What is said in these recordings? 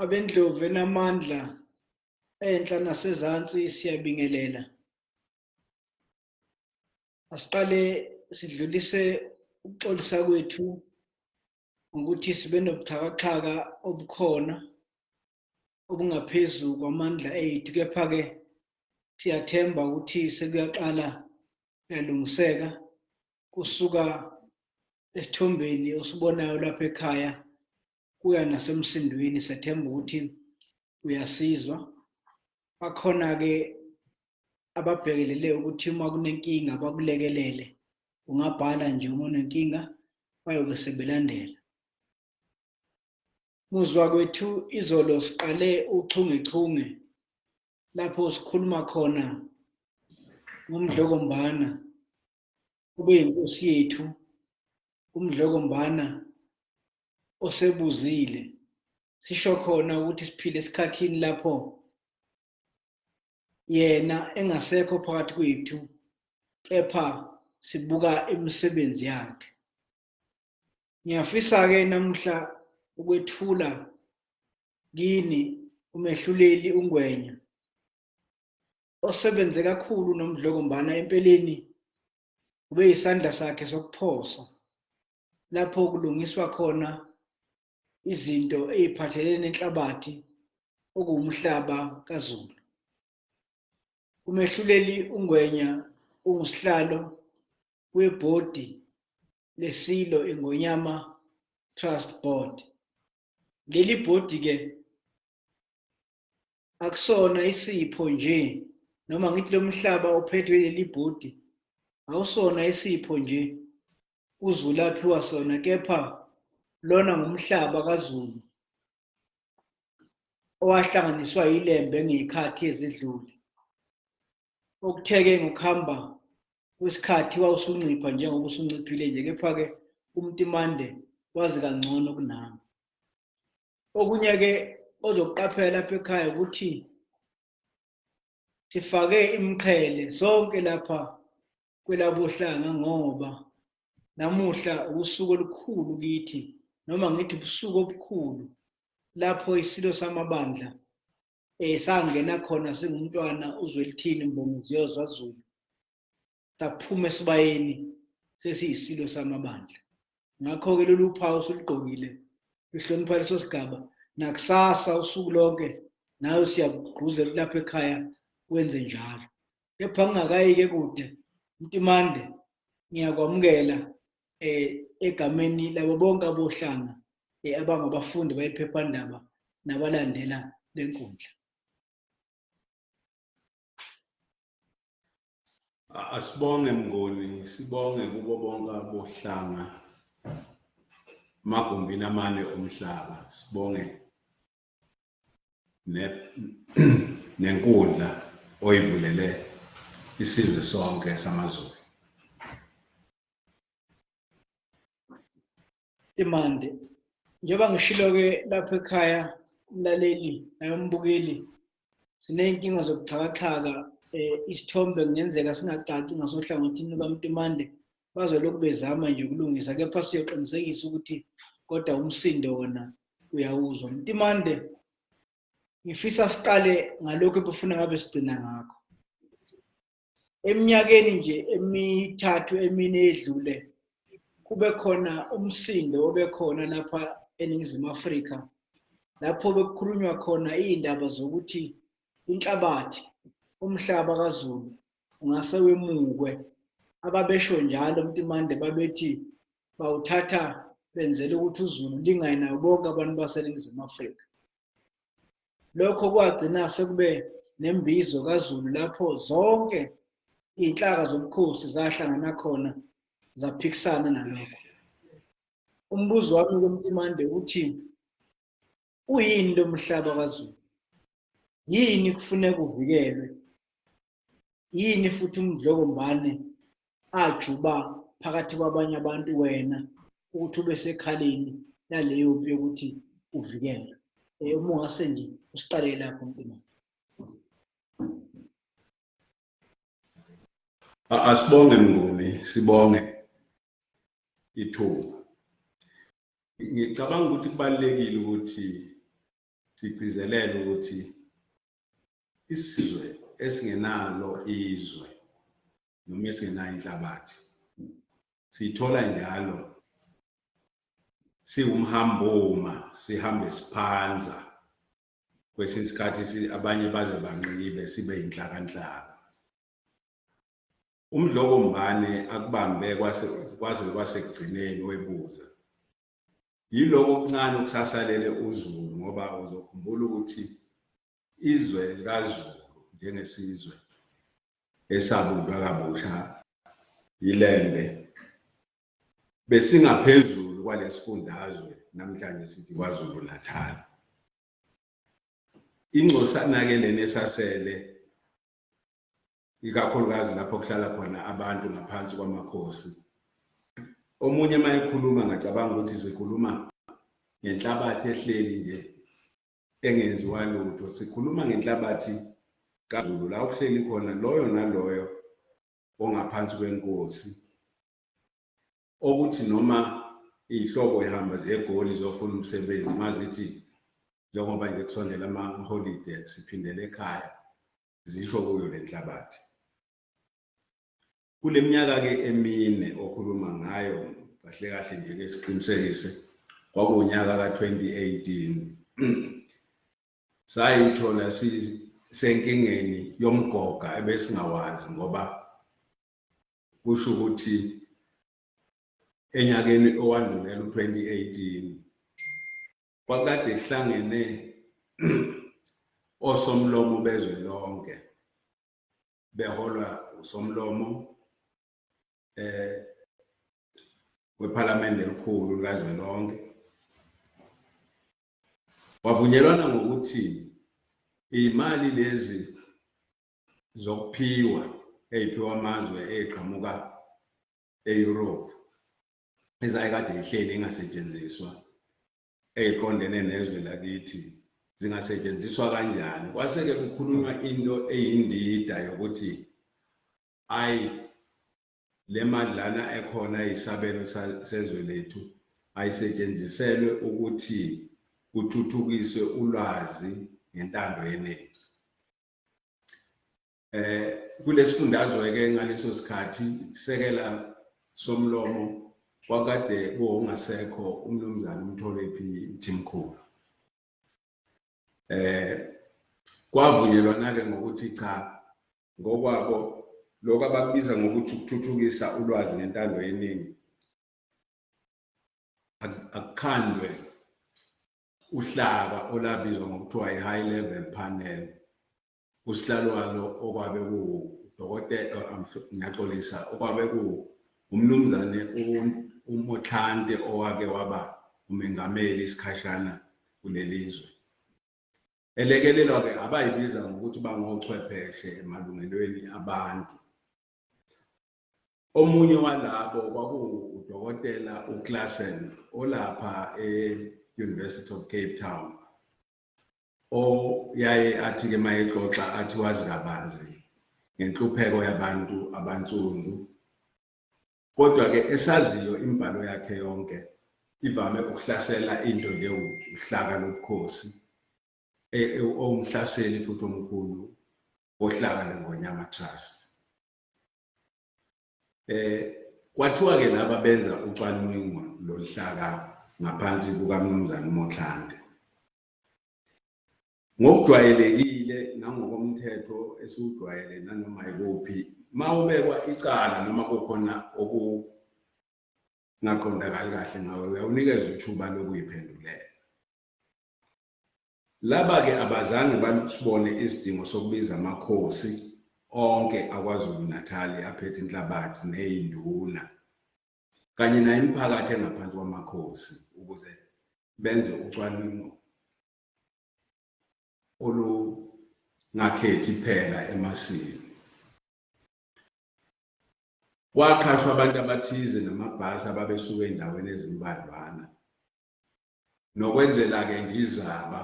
Abendlovu enamandla enhla nasezansi siyabingelela. Asiqale sidlulise ukuxolisa kwethu ngokuthi sibe nobuxhakaxhaka obukhona obungaphezu kwamandla ethu, kepha-ke siyathemba ukuthi sekuyaqala kuyalungiseka kusuka esithombeni osibonayo lapha ekhaya kuya nasemsindweni. Sethemba ukuthi uyasizwa. Bakhona-ke ababhekelele ukuthi uma kunenkinga bakulekelele, ungabhala nje uma unenkinga bayobe sebelandela. Muzwa kwethu, izolo siqale uchungechunge lapho sikhuluma khona ngoMdlokombana obeyinkosi yethu, uMdlokombana osebuzile. Sisho khona ukuthi siphila esikhathini lapho yena engasekho phakathi kwethu, kepha sibuka imisebenzi yakhe. Ngiyafisa-ke namuhla ukwethula kini uMehluleli uNgwenya osebenze kakhulu noMdlokombana, empeleni ubeyisandla sakhe sokuphosa lapho kulungiswa khona izinto ey'phathelene nenhlabathi okuwumhlaba kaZulu. Umehluleli uNgwenya ungusihlalo webhodi leSilo Ingonyama Trust Board. Leli bhodi-ke akusona isipho nje, noma ngithi lo mhlaba ophethwe leli bhodi awusona isipho nje uZulu aphiwa sona, kepha lona ngumhlaba kaZulu owahlanganiswa yiLembe ngey'khathi ezidlule. Okutheke ngokuhamba kwesikhathi wawusuncipha njengoba usunciphile nje, kepha-ke uMtimande wazi kangcono kunami. Okunye-ke ozokuqaphela lapha ekhaya ukuthi sifake imiqhele sonke lapha kwelaboHlanga, ngoba namuhla usuku olukhulu kithi, noma ngithi ubusuku obukhulu lapho iSilo samabandla sangena khona singumntwana uZwelithini Mbongiziyozwa Zulu, saphuma esibayeni sesiyisilo samabandla. Ngakho-ke lolu phawu osulugqokile luhlonipha leso sigaba, nakusasa usuku lonke nawe siyakugquzela lapha ekhaya wenze njalo. Kepha ngingakayi-ke kude, Mtimande, ngiyakwamukela egameni labo bonke aboHlanga abangabafundi bayiphephandaba nabalandela lenkundla. Asibonge Mnguni, sibonge kubo bonke aboHlanga emagumbini amane omhlaba, sibonge nenkundla oyivulele isizwe sonke samaZulu. Imande, njengoba ngishilo-ke lapha ekhaya, umlaleli naye umbukeli, siney'nkinga zobuxhakaxhaka, isithombe kungenzeka singacaci ngasohlangothini lukaMtimande, bazolokhu bezama nje ukulungisa, kepha siyoqinisekisa ukuthi kodwa umsindo wona uyawuzwa. Mtimande, ngifisa siqale ngalokhu ebufuna ngabe sigcina ngakho. Eminyakeni nje emithathu emine edlule kube khona umsindo obekhona lapha eNingizimu Afrika lapho bekukhulunywa khona iy'ndaba zokuthi inhlabathi, umhlaba kaZulu ungase wemukwe. Ababesho njalo Mtimande babethi bawuthatha benzela ukuthi uZulu lingane nabo bonke abantu baseNingizimu Afrika. Lokho kwagcina sekube nembizo kaZulu lapho zonke iy'nhlaka zobukhosi zahlangana khona zaphikisana nalokho. Umbuzo wami kuMtimande uthi uyini lo mhlaba kaZulu? Yini kufuneka uvikelwe? Yini futhi uMdlokombane ajuba phakathi kwabanye abantu wena ukuthi ube sekhaleni laleyo mpi yokuthi uvikelwe? Uma ungase nje usiqalele lapho Mtimande. Asibonge Mnguni, sibonge ithuba. Ngicabanga ukuthi kubalulekile ukuthi Sigcizelele ukuthi isizwe esingenalo izwe noma esingenayo inhlabathi siyithola njalo siwumhambuma, sihambe siphanza, kwesinye isikhathi abanye baze banqibe, sibe yinhlakanhlaka. Umdlokombane akubambe kwaze kwasekugcineni webuza. Yiloko okuncane okusasalele uZulu, ngoba uzokhumbula ukuthi izwe likaZulu njengesizwe esabunjwa kabusha yiLembe besingaphezulu kwalesifundazwe namhlanje sithi KwaZulu Natal. Ingcosana-ke lena esasele, ikakhulukazi lapho kuhlala khona abantu ngaphansi kwamakhosi. Omunye uma ekhuluma ngacabanga ukuthi sikhuluma ngenhlabathi ehleli nje engenziwa lutho. Sikhuluma ngenhlabathi kaZulu la kuhleli khona loyo naloyo ongaphansi kwenkosi, okuthi noma iy'hlobo ihamba ziye eGoli ziyofuna umsebenzi, mazithi njengoba nje kusondela amaholide siphindele ekhaya, zisho kuyo le nhlabathi. Kule minyaka-ke emine okhuluma ngayo, kahle kahle nje ke siqinisekise, kwakuwunyaka ka-2018 sayithola sisenkingeni yomgoga ebesingawazi, ngoba kusho ukuthi enyakeni owandulela u-2018 kwakade kuhlangene osomlomo bezwe lonke beholwa usomlomo wePhalamende elikhulu likazwelonke. Kwavunyelwana ngokuthi imali lezi zokuphiwa eyiphiwa amazwe eqhamuka e-Europe ezayikade ihleli ingasetshenziswa eyiqondene nezwe lakithi zingasetshenziswa kanjani. Kwase-ke kukhulunywa into eyindida yokuthi ayi le madlana ekhona eyisabelo sezwe lethu ayisetshenziselwe ukuthi kuthuthukiswe ulwazi ngentando yeningi. Kulesifundazwe-ke ngaleso sikhathi sekela somlomo kwakade kuwongasekho umnumzane uMtholephi Mthimkhulu. Kwavunyelwana-ke ngokuthi cha, ngokwabo lokho abakubiza ngokuthi ukuthuthukisa ulwazi ngentando yeningi akukhandwe uhlaka olabizwa ngokuthiwa i-high level panel, usihlalo walo okwabe kuwudokotela, ngiyaxolisa, okwabe kuwumnumzane uMotlanthe owake waba umengameli isikhashana kulelizwe, elekelelwa-ke abayibiza ngokuthi bangochwepheshe emalungelweni abantu. Omunye walabo kwakuwudokotela uClassen olapha e-University of Cape Town, oyaye athi-ke uma exoxa athi wazi kabanzi ngenhlupheko yabantu abansundu, kodwa-ke esaziyo imibhalo yakhe yonke ivame ukuhlasela into nje uhlaka lobukhosi, owumhlaseli futhi omkhulu wohlaka leNgonyama Trust. Kwathiwa-ke laba benza ucwaningo loluhlaka ngaphansi kukaMnumzane uMotlanthe. Ngokujwayelekile nangokomthetho esiwujwayele nanoma yikuphi, uma ubekwa icala noma kukhona okungaqondakali kahle ngawe, uyawunikezwa ithuba lokuyiphendulela. Laba-ke abazange basibone isidingo sokubiza amakhosi onke akwaZulu Natal aphethe inhlabathi ney'nduna kanye nayo imiphakathi engaphansi kwamakhosi ukuze benze ucwaningo olungakhethi phela emasini. Kwaqhashwa abantu abathize namabhasi ababesuka ey'ndaweni ezimbadlwana, nokwenzela-ke nje izaba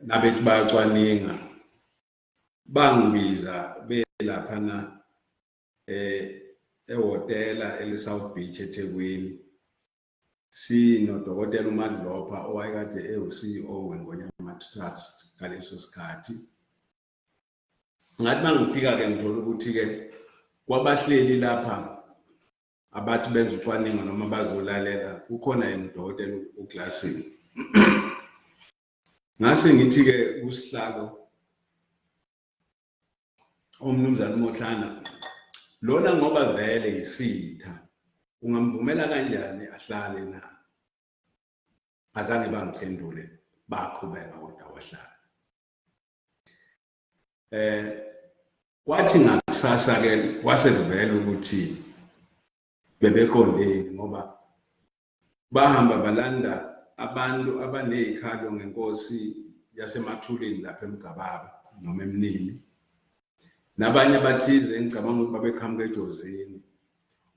nabethi bayacwaninga, bangibiza belaphana ehhotela eli-South Beach eThekwini. Sinodokotela uMadlopha owayekade ewu-CEO weNgonyama Trust ngaleso sikhathi. Ngathi mangifika-ke ngithola ukuthi-ke kwabahleli lapha abathi benza ucwaningo noma bazolalela kukhona yena udokotela uGlassing. Ngase ngithi-ke kusihlalo umnumzane uMotlana lona ngoba vele yisitha ungamvumela kanjani ahlale na? Azange bangiphendule, baqhubeka kodwa wahlala. Kwathi ngakusasa ke kwase kuvela ukuthi bebeqondeni ngoba bahamba balanda abantu abanezikhalo ngenkosi yasemathulini lapha eMgababa noma eMnini nabanye abathize engicabanga ukuthi babeqhamuka eJozini.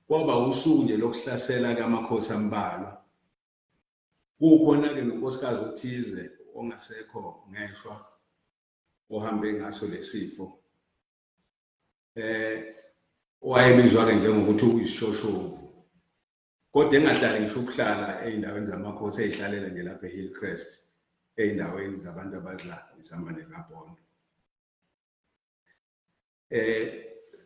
Kwaba usuku nje lokuhlasela ke amakhosi ambalwa. Kukhona-ke nonkosikazi othize ongasekho ngeshwa ohambe ngaso lesifo owayebizwa-ke njengokuthi uyisishoshovu kodwa engahlali ngisho ukuhlala ey'ndaweni zamakhosi, ey'hlalela nje lapha e-Hillcrest ey'ndaweni zabantu abadla izambane likabhondo.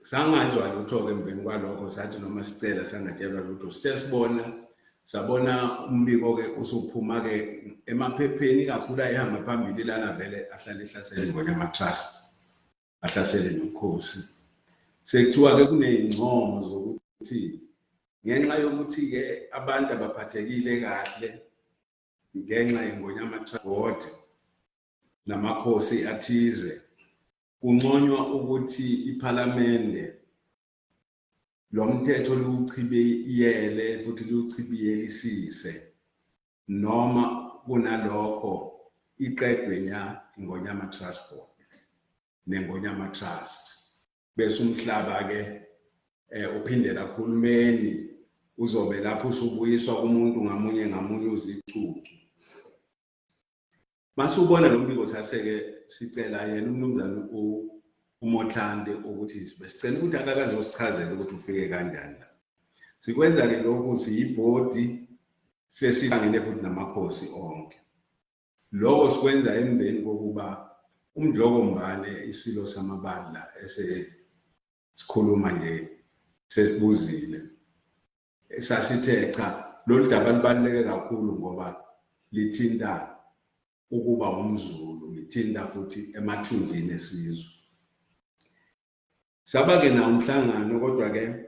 Sangazwa lutho-ke emveni kwalokho, sathi noma sicela sangatshelwa lutho. Sithe sibona sabona umbiko-ke usuphuma-ke emaphepheni kakhulu ayehamba phambili lana vele ahlale ehlasele Ngonyama Trust, ahlasele nobukhosi. Sekuthiwa-ke kuney'ncomo zokuthi ngenxa yokuthi-ke abantu abaphathekile kahle ngenxa yeNgonyama Trust Board namakhosi athize, kunconywa ukuthi iphalamende lo mthetho liwuchibiyele futhi liwuchibiyelisise noma kunalokho iqedwe nya iNgonyama Trust Board neNgonyama Trust, bese umhlaba-ke uphindela kuhulumeni, uzobe lapho usubuyiswa kumuntu ngamunye ngamunye uzicucu. Masubona lo mbiko sase-ke sicela yena umnumzane uMotlante ukuthi besicela ukuthi akakazosichazela ukuthi ufike kanjani la. Sikwenza-ke lokhu siyibhodi sesihlangene futhi namakhosi onke. Lokho sikwenza emveni kokuba uMdlokombane isilo samabandla esesikhuluma nje sesibuzile. Sasithe cha, lolu daba lubaluleke kakhulu ngoba lithinta ukuba umZulu, lithinta futhi emathunjini esizwe. Saba-ke nawo umhlangano kodwa-ke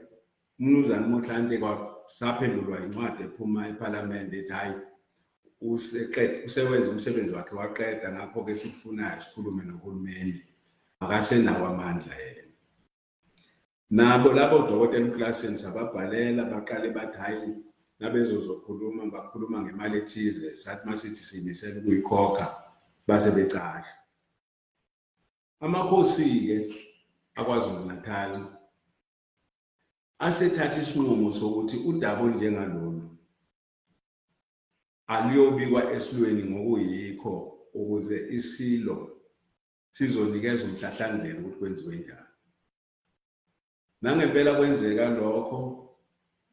umnumzane uMotlante saphendulwa incwadi ephuma ephalamende ethi hhayi usewenza umsebenzi wakhe waqeda, ngakho-ke esikufunayo sikhulume nohulumeni, akasenawo amandla yena. Nabo labo dokotela uClassen sababhalela, baqale bathi hhayi nabezozokhuluma bakhuluma ngemali ethize, sathi masithi siyimisela ukuyikhokha base becasha. Amakhosi-ke aKwaZulu-Natal asethatha isinqumo sokuthi udaba olunjengalolu aluyobikwa esilweni ngokuyikho ukuze isilo sizonikeza umhlahlandlela ukuthi kwenziwe njani. Nangempela kwenzeka lokho,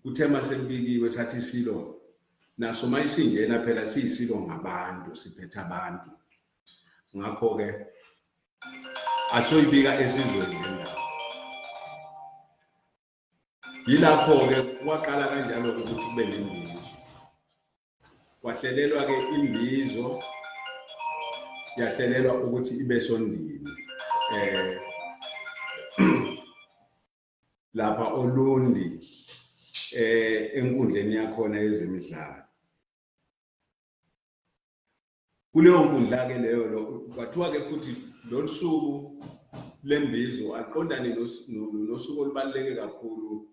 kuthe masekubikiwe sathi isilo naso mayisingena phela siyisilo ngabantu, siphethe abantu. Ngakho-ke asoyibika esizweni le ndaba. Yilapho-ke kwaqala kanjalo-ke ukuthi kube nembizo. Kwahlelelwa-ke imbizo, yahlelelwa ukuthi ibe sondini lapha Olundi enkundleni yakhona yezemidlalo. Kuleyo nkundla-ke leyo lo kwathiwa-ke futhi lolu suku lembizo aqondane nosuku olubaluleke kakhulu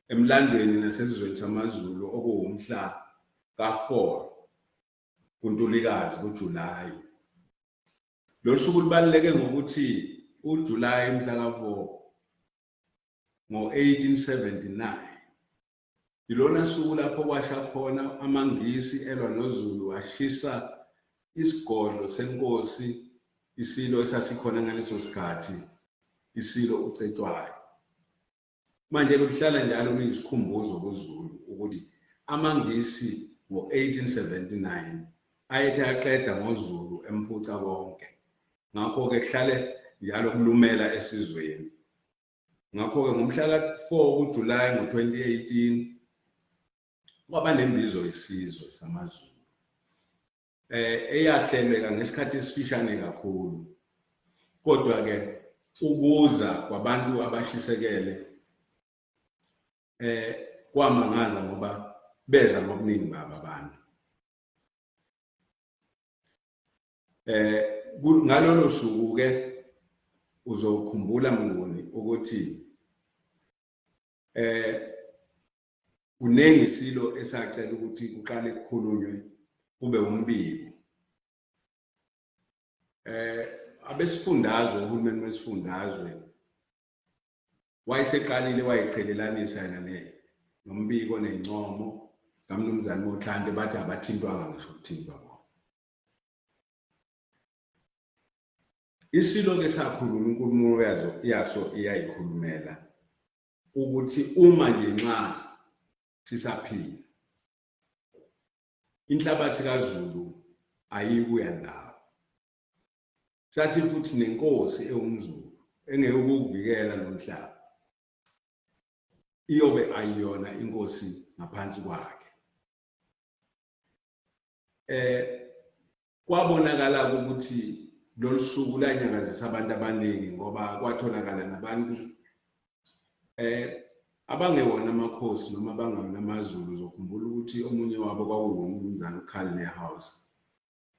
emlandweni nasesizweni samaZulu okuwumhla ka-4 kuNtulikazi kuJulayi. Lolu suku lubaluleke ngokuthi uJulayi mhla ka-4 ngo-1879 Yilona suku lapho kwasha khona amaNgisi elwa noZulu, ashisa isigodlo senkosi iSilo esasikhona ngaleso sikhathi, iSilo uCetshwayo. Manje kuhlala njalo kuyisikhumbuzo kuZulu ukuthi amaNgisi ngo-1879 ayethi aqeda ngoZulu emphuca konke. Ngakho-ke kuhlale njalo kulumela esizweni. Ngakho-ke ngomhla ka-4 kuJulayi ngo-2018 kwaba nembizo yesizwe samaZulu eyahleleka ngesikhathi esifishane kakhulu. Kodwa-ke ukuza kwabantu abashisekele kwamangaza ngoba beza ngobuningi babo abantu. Ngalolo suku ke uzokhumbula Mnguni ukuthi kuningi isilo esacela ukuthi kuqale kukhulunywe kube umbiko. Abesifundazwe, uhulumeni wesifundazwe wayeseqalile wayiqhelelanisa yena nombiko nencomo kaMnumzane Motlanthe, bathi abathintwanga ngisho ukuthintwa bona. Isilo-ke sakhuluma inkulumo yaso iyayikhulumela ukuthi uma nje nxa sisaphila inhlabathi kaZulu ayikuya ndawo. Sathi futhi nenkosi ewumZulu engeke ukuvikela lo mhlaba iyobe ayiyona inkosi ngaphansi kwakhe. Kwabonakala ukuthi lolu suku lanyakazisa abantu abaningi ngoba kwatholakala nabantu abangewona amakhosi noma abangewona amaZulu. Uzokhumbula ukuthi omunye wabo kwakuwumnumzane uCarl Niehaus.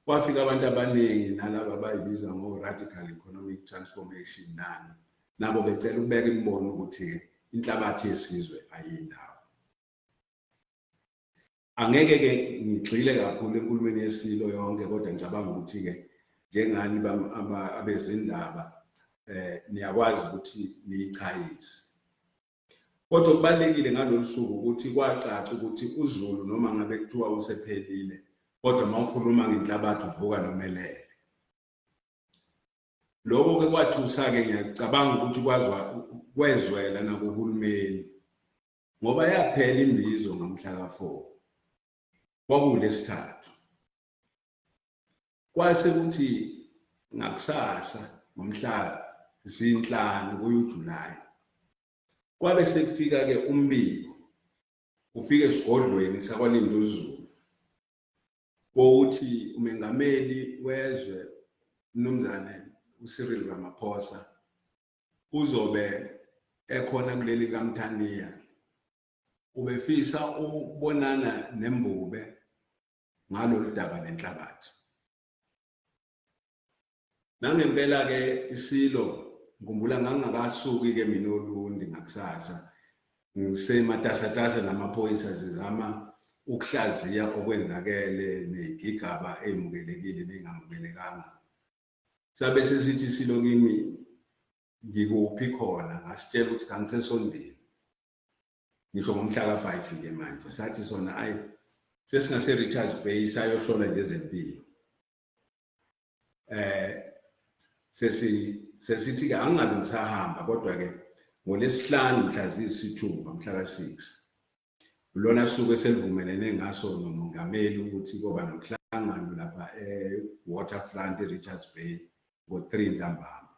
Kwafika abantu abaningi nalaba abayibiza ngo-radical economic transformation nani nabo becela ukubeka imibono ukuthi inhlabathi yesizwe ayindawo. Angeke-ke ngigxile kakhulu enkulumeni yesilo yonke, kodwa ngicabanga ukuthi-ke njengani abezindaba niyakwazi ukuthi niyichayise. Kodwa okubalulekile ngalolu suku ukuthi kwacaca ukuthi uZulu noma ngabe kuthiwa usephelile, kodwa uma ukhuluma ngenhlabathi uvuka nomelele. Lokho-ke kwathusa-ke, ngiyacabanga ukuthi kwezwela nakuhulumeni ngoba yaphela imbizo ngomhla ka-4 kwakuwulesithathu. Kwase kuthi ngakusasa ngomhla zinhlanu kuyu-Julayi kwabe sekufika-ke umbiko ufike esigodlweni sakwaLinduzulu wokuthi umengameli wezwe uMnumzane uCyril Ramaphosa uzobe ekhona kuleli kaMthaniya, ubefisa ukubonana neMbube ngalolu daba lenhlabathi. Nangempela-ke isilo, ngikhumbula ngangingakasuki-ke mina oLundi ngakusasa, ngisematasatasa namaphoyisa sizama ukuhlaziya okwenzakele ney'gigaba ey'mukelekile ney'ngamukelekanga. Sabe sesithi isilo kimi, ngikuphi khona? Ngasitshela ukuthi cha, ngisesondini. Ngisho ngomhla ka-5 ke manje, sathi sona ayi sesingase-Richards Bay sayohlola nje ezempilo. Sesithi-ke angingabe ngisahamba, kodwa-ke ngolesihlanu mhla ziyisithupha, mhla ka-6, lona suku eselivumelene ngaso nomongameli ukuthi koba nomhlangano lapha e-Waterfront e-Richards Bay ngo-3 ntambama.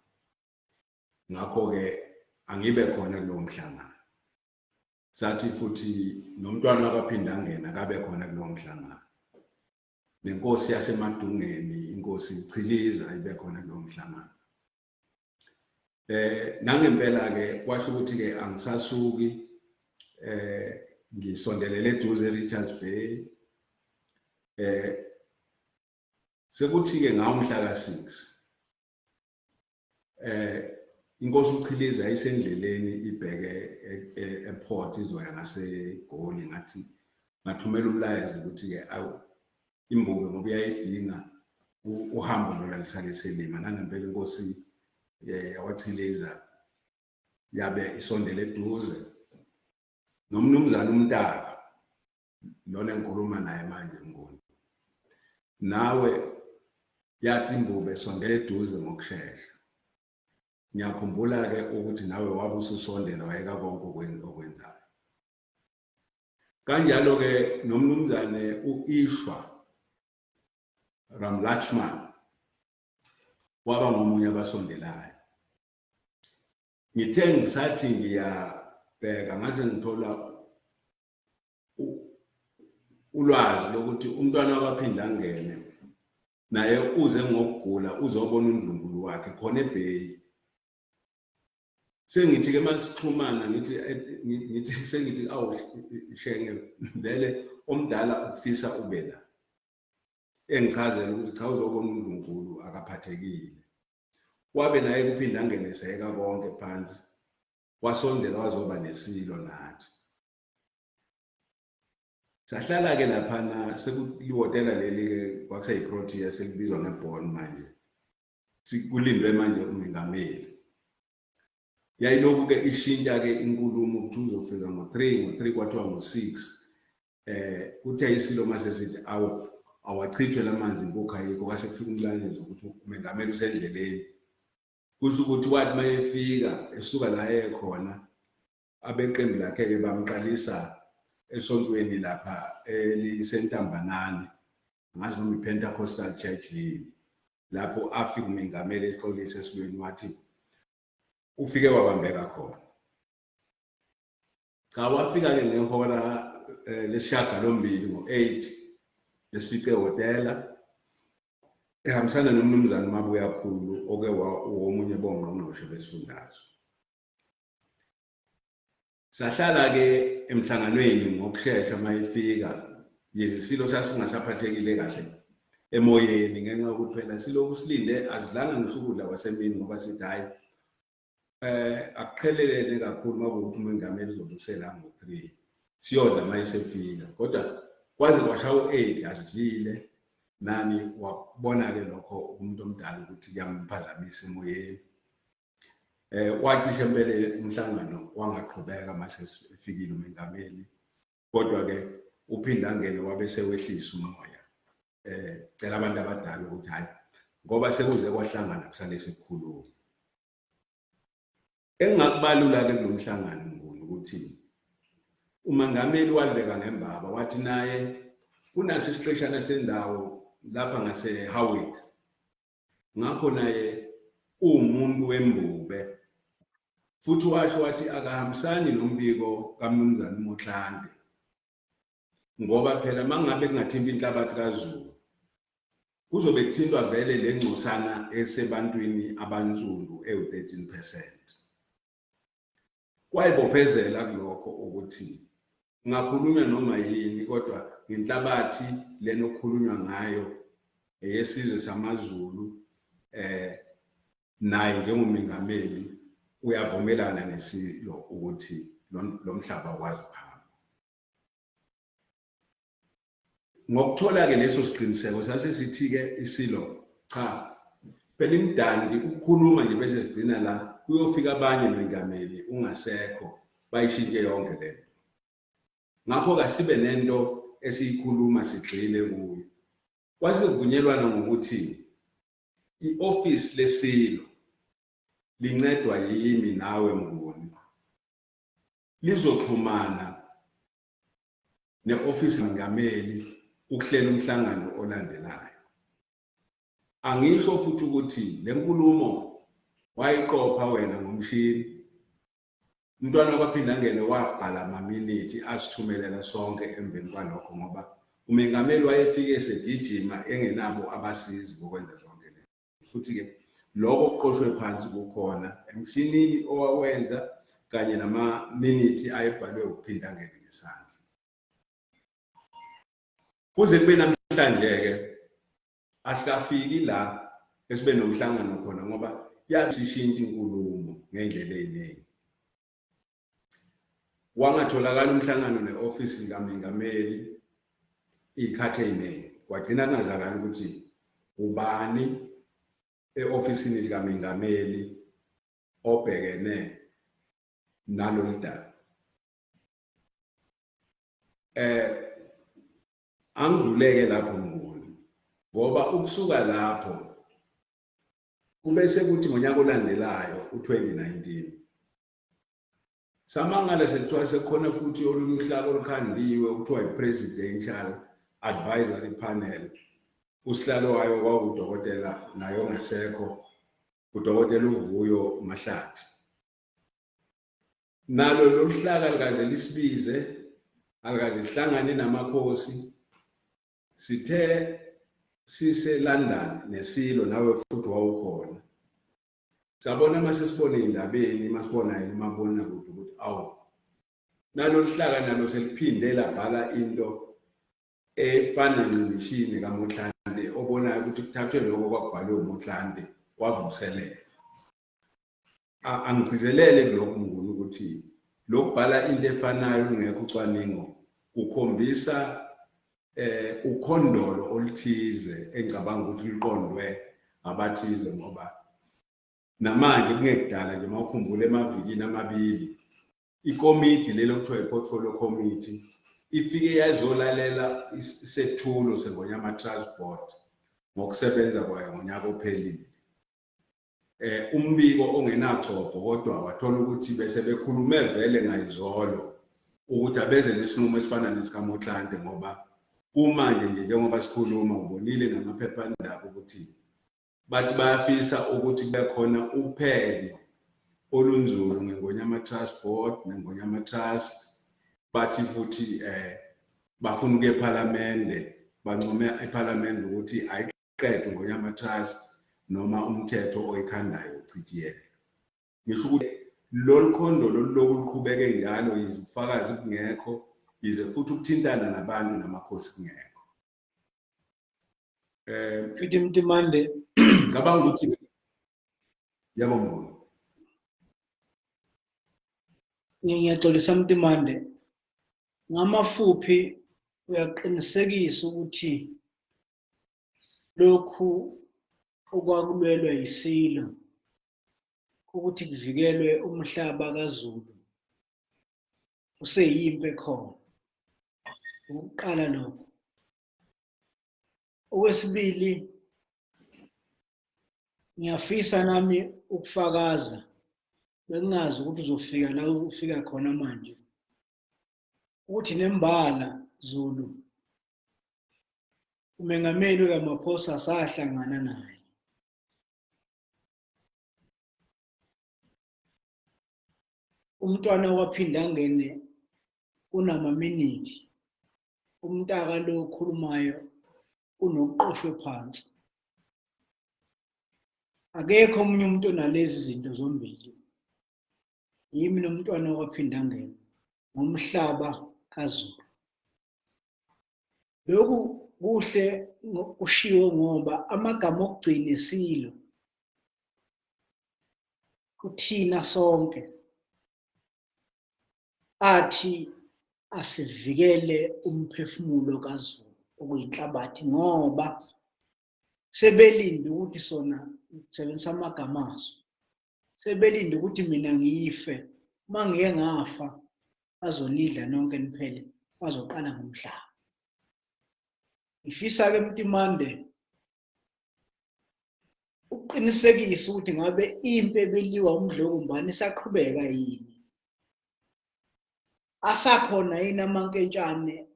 Ngakho-ke angibe khona kulowo mhlangano. Sathi futhi nomntwana wakwaPhindangene akabe khona kulowo mhlangano. Nenkosi yaseMadungeni, inkosi Chiliza, ibe khona kulowo mhlangano. Nangempela-ke kwasho ukuthi-ke angisasuki, ngisondelele eduze e-Richards Bay. Sekuthi-ke ngawo mhla ka-6 inkosi uChiliza yayisendleleni ibheke e-port izoya ngaseGoli. Ngathi ngathumela umlayezo ukuthi-ke awu iMbube ngoba uyayidinga uhambo lona lisale selima. Nangempela inkosi yakwaChiliza yabe isondele eduze nomnumzane uMntaka lona engikhuluma naye manje Mnguni. Nawe yathi iMbube sondela eduze ngokushesha. Ngiyakhumbula-ke ukuthi nawe wabe ususondela wayeka konke okwenzayo. Kanjalo-ke nomnumzane u-Ishwa Ramlachman waba ngomunye abasondelayo. Ngithe ngisathi ngiyabheka ngase ngithola ulwazi lokuthi umntwana wakwaPhindangene naye uze ngokugula uzobona undlunkulu wakhe khona eBay. Sengithi-ke uma sixhumana ngithi ngithi sengithi awu Shenge vele omdala ukufisa ube la. Engichazela ukuthi cha uzobona undlunkulu akaphathekile. Wabe naye kuphinda angeneseka konke phansi. Wasondela wazoba nesilo nathi. Sahlala-ke laphana sekuliwotela leli-ke kwakuseyi-Protea selibizwa nge-Bon manje. Kulindwe manje umengameli. Yayilokhu-ke ishintsha-ke inkulumo ukuthi uzofika ngo-3, ngo-3 kwathiwa ngo-6. Kuthe isilo mase sithi awu awachithwe lamanzi inkukhu ayikho, kwase kufika umlayezo ukuthi umengameli usendleleni. Kusho ukuthi wathi uma efika esuka la ekhona abeqembu lakhe-ke bamqalisa esontweni lapha elisentambanani, angazi noma i-Pentecostal Church yini, lapho afika umengameli exolisa esilweni wathi ufike wabambeka khona. Cha wafika-ke ngehora lesishiyagalombili ngo-8 lesifice ehhotela ehambisana nomnumzane uMabuyakhulu oke womunye bongqongqoshe besifundazwe. Sahlala-ke emhlanganweni ngokushesha uma efika, yize isilo sasingasaphathekile kahle emoyeni ngenxa yokuthi phela silokhu silinde azilanga ngisho ukudla kwasemini ngoba sithi hhayi akuqhelelene kakhulu uma kuwukuthi umengameli uzobe usela ngo-3 siyodla uma esefika, kodwa kwaze kwashaya u-8 azidlile nani. Wakubona-ke lokho umuntu omdala ukuthi kuyamphazamisa emoyeni. Wacishe impela umhlangano wangaqhubeka mase efikile umengameli, kodwa-ke uphinda angene wabe sewehlisa umoya, cela abantu abadala ukuthi hhayi ngoba sekuze kwahlangana kusale sekukhuluma. Engingakubalula-ke kulo mhlangano Mnguni ukuthi umengameli walibeka ngembaba wathi naye kunaso isiqeshana sendawo lapha ngase-Howick, ngakho naye uwumuntu wembube, futhi washo wathi akahambisani nombiko kaMnumzane Motlanthe ngoba phela mangabe kungathinta inhlabathi kaZulu kuzobe kuthintwa vele le ngcosana esebantwini abansundu ewu-13%. Wayibophezela kulokho ukuthi kungakhulunywa noma yini kodwa ngenhlabathi lena okukhulunywa ngayo eyesizwe samaZulu, naye njengomengameli uyavumelana nesilo ukuthi lo mhlaba ukwazi ukuhamba. Ngokuthola-ke leso siqiniseko sase sithi-ke isilo cha phela imdandi ukukhuluma nje bese sigcina la kuyofika abanye mengameli ungasekho bayishintshe yonke lento. Ngakho-ke asibe nento esiyikhuluma sigxile kuyo. Kwase kuvunyelwana ngokuthi i-ofisi lesilo lincedwa yimi nawe Mnguni lizoxhumana ne-ofisi mengameli ukuhlela umhlangano olandelayo. Angisho futhi ukuthi le nkulumo wayiqopha wena ngomshini. Umntwana kwaPhindangene wabhala amaminithi asithumelela sonke emveni kwalokho ngoba umengameli wayefike esegijima engenabo abasizi bokwenza zonke lezi. Futhi-ke lokho okuqoshwe phansi kukhona emshinini owawenza kanye namaminithi ayebhalwe uPhindangene ngesandla. Kuze kube namhlanje-ke asikafiki la esibe nomhlangano khona ngoba yasishintsha inkulumo ngendlela eziningi. Wangatholakala umhlangano ne-ofisi likamengameli iy'khathi ey'ningi, kwagcina kungazakali ukuthi ubani e-ofisini likamengameli obhekene nalolu daba. Angidluleke lapho Mnguni ngoba ukusuka lapho kube sekuthi ngonyaka olandelayo u-2019 Samangala sekuthiwa sekukhona futhi olunye uhlaka olukhandiwe okuthiwa i-Presidential Advisory Panel. Usihlalo wayo kwakudokotela naye ongasekho, udokotela uVuyo Mahlathi. Nalo lolu hlaka likaze lisibize, alikaze lihlangane namakhosi. Sithe sise-London neSilo, nawe futhi wawukhona. Sabona uma sesibona ey'ndabeni, uma sibona yena umabonakude ukuthi awu, nalolu hlaka nalo seliphinde labhala into efana ncimishini kaMotlanthe, obonayo ukuthi kuthathwe lokho kwakubhalwe uMotlanthe kwavuselelwa. Angigcizelele kulokhu Mnguni ukuthi lokubhala into efanayo kungekho ucwaningo kukhombisa ukhondolo oluthize engicabanga ukuthi luqondwe abathize, ngoba namanje kungekudala nje mawukhumbula emavikini amabili ikomidi lelo kuthiwa i-portfolio committee ifike yazolalela isethulo seNgonyama Trust Board ngokusebenza kwayo ngonyaka ophelile. Umbiko ongenachopho, kodwa wathola ukuthi bese bekhulume vele ngayizolo ukuthi abeze nesinqumo esifana nesikaMotlanthe, ngoba kumanje nje njengoba sikhuluma ubonile namaphephandaba ukuthi bathi bayafisa ukuthi kube khona uphenyo olunzulu ngeNgonyama Trust Board neNgonyama Trust. Bathi futhi bafuna ukuya ePhalamende, bancome ePhalamende ukuthi ayiqedwe iNgonyama Trust noma umthetho oyikhandayo uchitshiyelwe. Ngisho ukuthi lolu khondo lolu luqhubeke njalo, yize ubufakazi bungekho, yize futhi ukuthintana nabantu namakhosi kungekho. Futhi Mntimande, ngicabanga ukuthi yebo Mnguni. Ngiyaxolisa Mntimande, ngamafuphi uyaqinisekisa ukuthi lokhu okwakulwelwa yiSilo ukuthi kuvikelwe umhlaba kaZulu useyimpi ekhona. Ukuqala lokho. Okwesibili, ngiyafisa nami ukufakaza, bengingazi ukuthi uzofika la ufika khona manje, ukuthi nembala Zulu uMengameli Ramaphosa sahlangana naye. Umntwana waphinda angene unamaminithi, umntaka lo okhulumayo unokuqoshwe phansi. Akekho omunye umuntu onalezi zinto zombili. Yimi nomntwana waphinda angene ngomhlaba kaZulu. Lokhu kuhle kushiwo ngoba amagama okugcina esilo kuthina sonke athi asivikele umphefumulo kaZulu okuyinhlabathi, ngoba sebelinde ukuthi sona sebenzisa amagama aso, sebelinde ukuthi mina ngife, uma ngiye ngafa bazonidla nonke niphele, bazoqala ngomhlaba. Ngifisa-ke Mntimande ukuqinisekisa ukuthi ngabe impi ebeliwa uMdlokombane isaqhubeka yini, asakhona yini amankentshane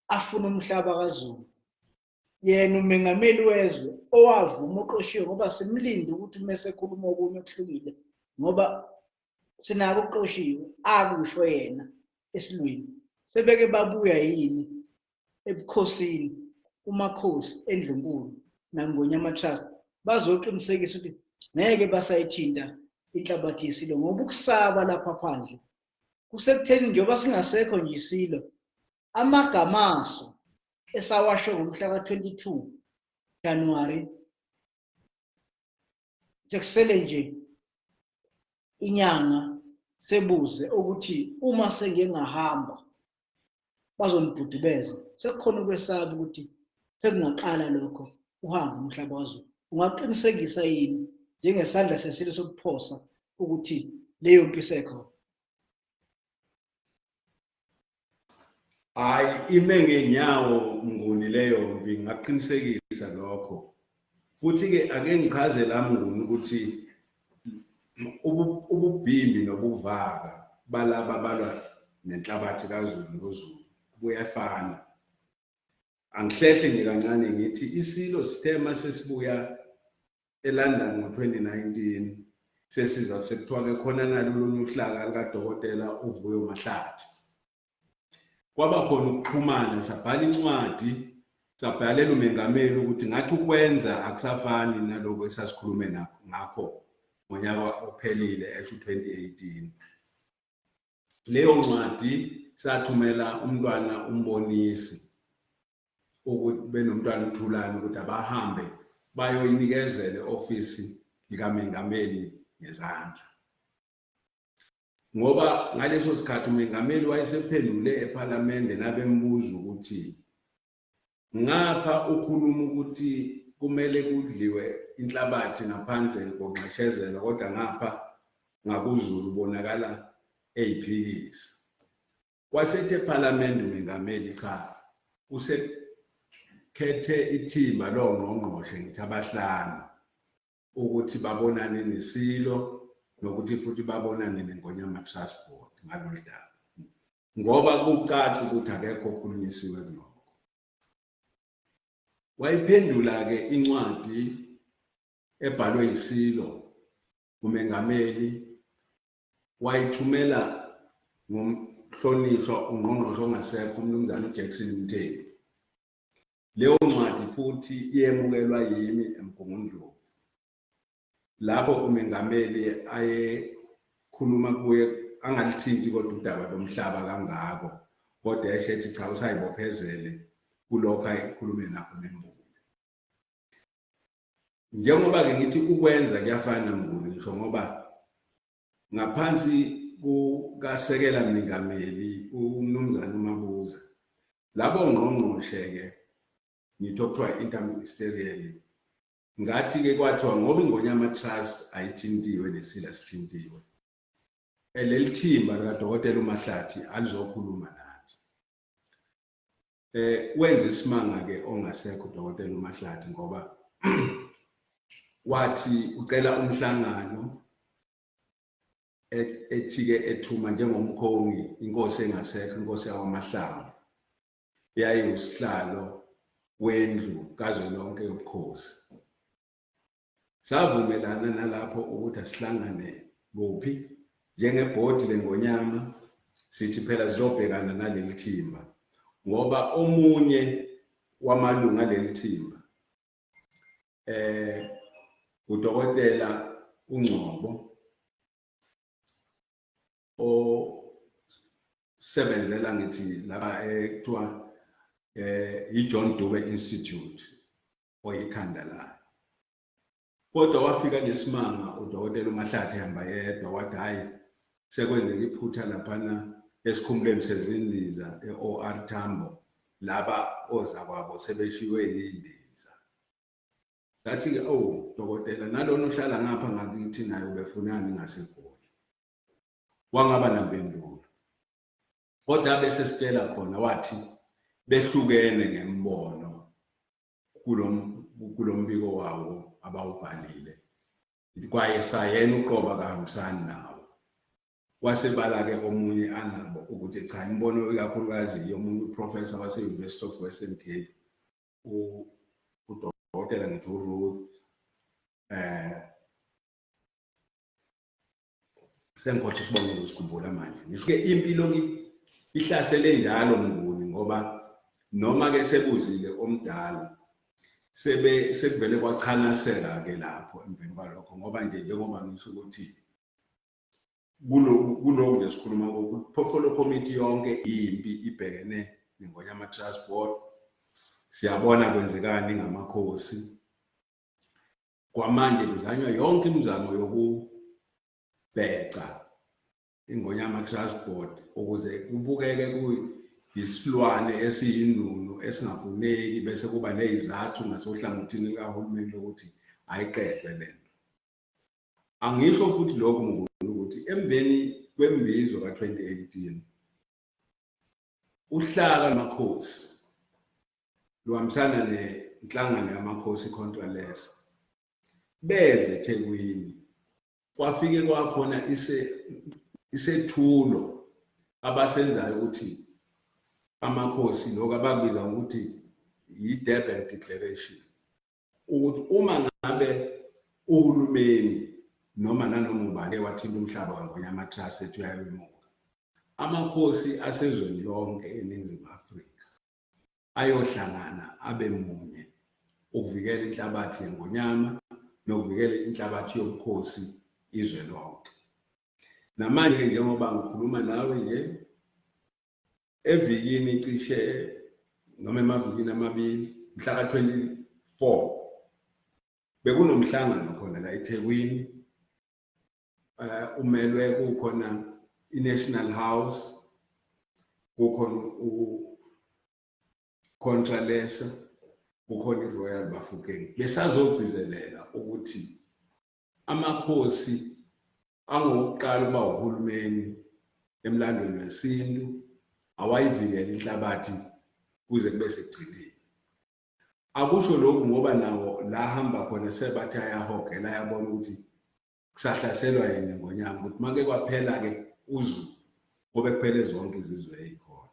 afuna umhlaba kaZulu. Yena umengameli wezwe owavuma oqoshiwe, ngoba simlinde ukuthi uma esekhuluma okunye okuhlukile, ngoba sinako okuqoshiwe akusho yena esilweni. Sebeke babuya yini ebukhosini kumakhosi endlunkulu naNgonyama Trust bazoqinisekisa ukuthi ngeke basayithinta inhlabathi yesilo, ngoba ukusaba lapha phandle kusekutheni njengoba singasekho nje isilo, amagama aso esawasho ngomhla ka-22 January sekusele nje inyanga sebuze ukuthi uma sengike ngahamba bazonibhudubeza, sekukhona ukwesaba ukuthi sekungaqala lokho uhambe umhlaba waZulu. Ungaqinisekisa yini njengesandla sesilo sokuphosa ukuthi leyo mpi isekhona? Hayi, ime ngenyawo Mnguni leyo mpi, ngingaqinisekisa lokho. Futhi-ke ake ngichaze la Mnguni ukuthi Ububhimbi nobuvaka balaba balwa nenhlabathi kaZulu noZulu buyafana. Angihlehle nje kancane ngithi isilo sithe uma sesibuya eLondon ngo-2019 sesiza sekuthiwa-ke khona nalo olunye uhlaka likadokotela uVuyo Mahlathi. Kwaba khona ukuxhumana, sabhala incwadi, sabhalela umengameli ukuthi ngathi ukwenza akusafani nalokhu esasikhulume ngakho ngonyaka ophelile, esho u-2018. Leyo ncwadi sathumela umntwana uMbonisi ukuthi benomntwana uThulani ukuthi abahambe bayoyinikezela e-ofisi likamengameli ngezandla. Ngoba ngaleso sikhathi umengameli wayesephendule ephalamende nabembuza ukuthi ngapha ukhuluma ukuthi kumele kudliwe inhlabathi ngaphandle konxeshezelo, kodwa ngapha ngakuZulu ubonakala eyiphikisa. Wasethi ephalamende umengameli cha, usekhethe ithimba longqongqoshe ngithi abahlanu ukuthi babonane neSilo nokuthi futhi babonane neNgonyama Trust Board ngalolu daba, ngoba kucaca ukuthi akekho okhulunyisiwe kulokho. Wayiphendula-ke incwadi ebhalwe yiSilo umengameli, wayithumela ngomhlonishwa ungqongqoshe ongasekho uMnumzane uJackson Mthembu. Leyo ncwadi futhi iyemukelwa yimi eMgungundlovu, lapho umengameli ayekhuluma kuye angalithinti kodwa udaba lomhlaba kangako, kodwa esho ethi cha usayibophezele kulokho ayekhulume nakho neMbuli. Njengoba-ke ngithi ukwenza kuyafana Mnguni, ngisho ngoba ngaphansi kukasekela mengameli uMnumzane uMabuza, labo ngqongqoshe-ke ngithi okuthiwa interministerial, ngathi-ke kwathiwa ngoba iNgonyama Trust ayithintiwe nesila sithintiwe, leli thimba likadokotela uMahlathi alizokhuluma nathi. Wenza isimanga-ke ongasekho udokotela uMahlathi, ngoba wathi ucela umhlangano ethi-ke ethuma njengomkhongi inkosi engasekho, inkosi yakwaMahlangu, yayiwusihlalo wendlu kazwelonke yobukhosi. Savumelana nalapho ukuthi asihlangane kuphi njengebhodi leNgonyama, sithi phela sizobhekana naleli thimba, ngoba omunye wamalungu aleli thimba udokotela uNgcobo osebenzela ngithi laba ekuthiwa iJohn Dube Institute oyikhanda layo. Kodwa wafika nesimanga udokotela uMahlathi ehamba yedwa, wathi hhayi sekwenzeka iphutha laphana esikhumulweni sezindiza e-OR Tambo, laba ozakwabo sebeshiwe yindiza. Ngathi-ke, oh dokotela, nalona ohlala ngapha ngakithi naye ubefunani ngaseGoli? Wangaba nampendulo. Kodwa bese sitshela khona wathi behlukene ngembono kulombiko wawo abawubhalile, kwaye sayena uqoba kahambisani nawo. Wasebala-ke omunye anabo ukuthi cha, imibono ikakhulukazi yomunye uprofessor wase-University of Western Cape, udokotela ngithi uRuth, sengikhohle isibongo ngisikhumbula manje. Ngisho-ke impilo ihlasele njalo Mnguni, ngoba noma-ke sebuzile omdala sekuvele kwachanaseka-ke lapho emveni kwalokho, ngoba nje njengoba ngisho ukuthi kulokhu nje sikhuluma portfolio committee yonke impi ibhekene neNgonyama Trust Board. Siyabona kwenzekani ngamakhosi kwamanje, kuzanywa yonke imizamo yokubheca iNgonyama Trust Board ukuze kubukeke kuyisilwane esiyinunu esingafuneki, bese kuba nezizathu ngasohlangothini likahulumeni lokuthi ayiqedwe lento. Angisho futhi lokhu Mnguni ukuthi emveni kwembizo ka-2018 uhlaka lwamakhosi luhambisana nenhlangano yamakhosi iContralesa beze eThekwini Kwafike kwakhona isethulo abasenzayo ukuthi amakhosi, lokho abakubiza ngokuthi yi-Durban Declaration, ukuthi uma ngabe uhulumeni noma nanoma ubani wathinta umhlaba weNgonyama Trust ethi uyawemuka, amakhosi asezweni lonke eNingizimu Afrika ayohlangana abe munye ukuvikela inhlabathi yeNgonyama nokuvikela inhlabathi yobukhosi izwe lonke. Namanje njengoba ngikhuluma nawe nje, evikini cishe noma emavikini amabili, mhla ka-24 bekunomhlangano khona la eThekwini, umelwe kukhona i-National House, kukhona u-Contralesa, kukhona i-Royal Bafokeng, besazogcizelela ukuthi amakhosi angokuqala ukuba uhulumeni emlandweni wesintu awayivikela inhlabathi kuze kube sekugcineni. Akusho lokhu ngoba nawo la hamba khona sebathi ayahogela, ayabona ukuthi kusahlaselwa yena Ngonyama, ukuthi make kwaphela-ke uZulu ngobe kuphele zonke izizwe ey'khona.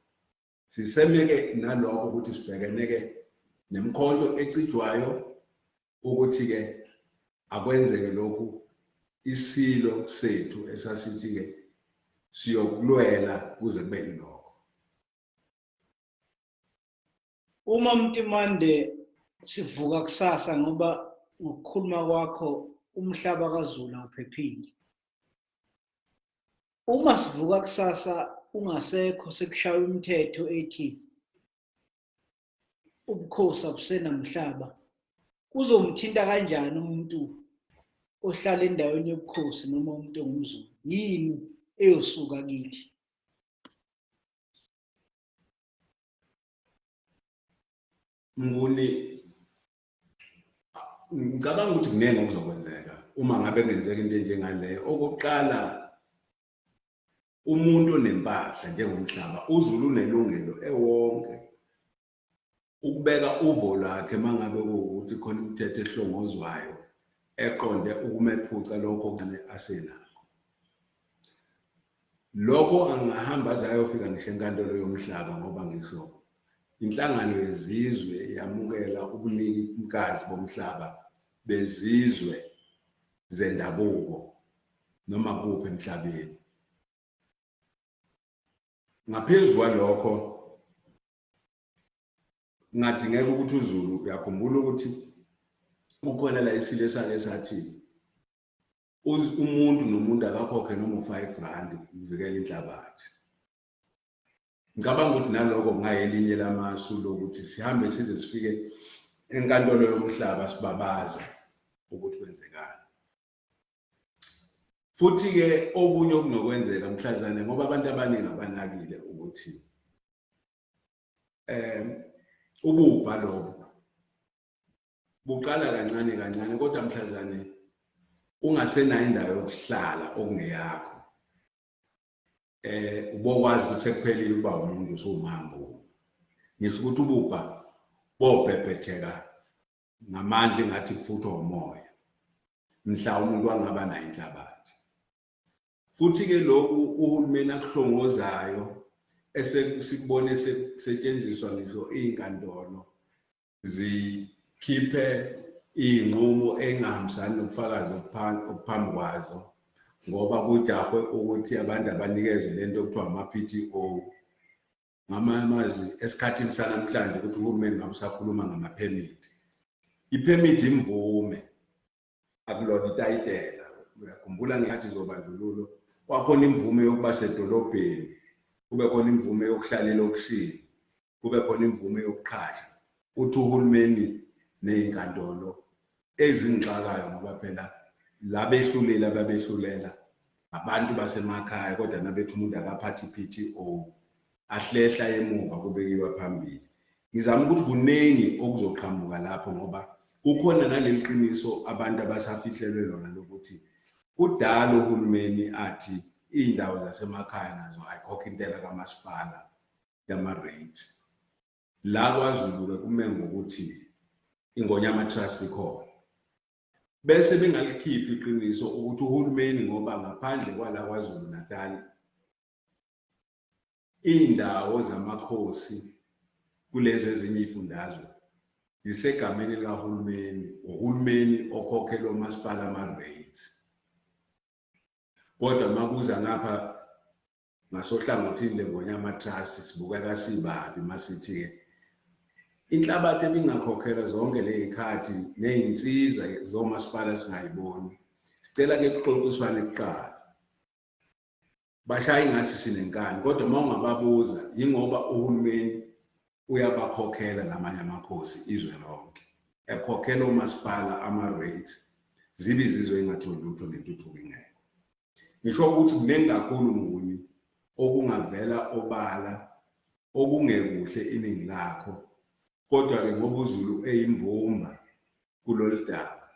Sisemeke nalokho ukuthi sibhekene-ke nemikhonto ecijwayo ukuthi-ke akwenzeke lokhu isilo sethu esasithi-ke siyokulwela kuze kube yilokho. Uma Mntimande sivuka kusasa, ngoba ngokukhuluma kwakho umhlaba kaZulu awuphephile. Uma sivuka kusasa ungasekho, sekushaywa imithetho ethi ubukhosi abusenamhlaba, kuzomthinta kanjani umuntu ohlala endaweni yobukhosi noma umuntu ongumZulu? Yini eyosuka kithi? Mnguni, ngicabanga ukuthi kuningi okuzokwenzeka uma ngabe kungenzeka into enjengaleyo. Okokuqala, umuntu onempahla njengomhlaba, uZulu unelungelo ewonke ukubeka uvo lwakhe uma ngabe kuwukuthi khona imithetho ehlongozwayo eqonde ukumephuca lokho okuncane asenakho. Lokho angahamba aze ayofika ngisho enkantolo yomhlaba, ngoba ngisho inhlangano yezizwe yamukela ubunikazi bomhlaba bezizwe zendabuko noma kuphi emhlabeni. Ngaphezu kwalokho, kungadingeka ukuthi uZulu, uyakhumbula ukuthi kukhona la isilo esake sathi umuntu nomuntu akakhokhe noma u-5 rand ukuvikela inhlabathi. Ngicabanga ukuthi naloko kungayelinye lamasu lokuthi sihambe size sifike enkantolo yomhlaba sibabaza ukuthi kwenzekani. Futhi-ke okunye okunokwenzeka mhlazane, ngoba abantu abaningi abanakile ukuthi ububha lobo buqala kancane kancane, kodwa mhlazane ungasenayo indawo yokuhlala okungeyakho, ubokwazi ukuthi sekuphelile ukuba umuntu, usuwumhambo. Ngisho ukuthi ububha bobhebhetheka ngamandla engathi kufuthwa umoya mhla umuntu angaba nayo inhlabathi. Futhi-ke lokhu uhulumeni akuhlongozayo esesikubone sekusetshenziswa ngisho iy'nkantolo zikhiphe iy'nqumo ey'ngahambisani nobufakazi obuphambi kwazo, ngoba kujahwe ukuthi abantu abanikezwe le nto okuthiwa ama-PTO. Ngamanye amazwi, esikhathini sanamhlanje ukuthi uhulumeni ngabe usakhuluma ngamaphemithi. Iphemithi imvume, akulona itayitela. Uyakhumbula ngesikhathi zobandlululo kwakhona imvume yokuba sedolobheni, kube khona imvume yokuhlala elokishini, kube khona imvume yokuqhasha. Uthi uhulumeni ney'nkantolo ezingixakayo, ngoba phela labehluleli ababehlulela abantu basemakhaya, kodwa nabethi umuntu akaphathe i-PTO ahlehla emuva kubekiwa phambili. Ngizama ukuthi kuningi okuzoqhamuka lapho, ngoba kukhona naleli qiniso abantu abasafihlelwe lona lokuthi kudala uhulumeni athi iy'ndawo zasemakhaya nazo ayikhokhe intela kamasipala yama-rates. La kwaZulu-ke kume ngokuthi iNgonyama Trust ikhona. Bese bengalikhiphi iqiniso ukuthi uhulumeni ngoba ngaphandle kwala KwaZulu Natal iy'ndawo zamakhosi kulezi ezinye iy'fundazwe zisegameni likahulumeni, uhulumeni okhokhela omasipala ama-rates. Kodwa uma kuza ngapha ngasohlangothini leNgonyama Trust sibukeka sibabi masithi-ke inhlabathi ebingakhokhelwa zonke ley'khathi ney'nsiza zomasipala singayiboni. Sicela-ke kuxoxiswane kuqala. Bashaya ingathi sinenkani kodwa uma ungababuza yingoba uhulumeni uyabakhokhela lamanye amakhosi izwe lonke ekhokhela omasipala ama-rates zibe izizwe ingatholi lutho nentuthuko ingekho. Ngisho ukuthi kuningi kakhulu Nguni okungavela obala okungekuhle iningi lakho kodwa-ke ngoba uZulu eyimbumba kulolu daba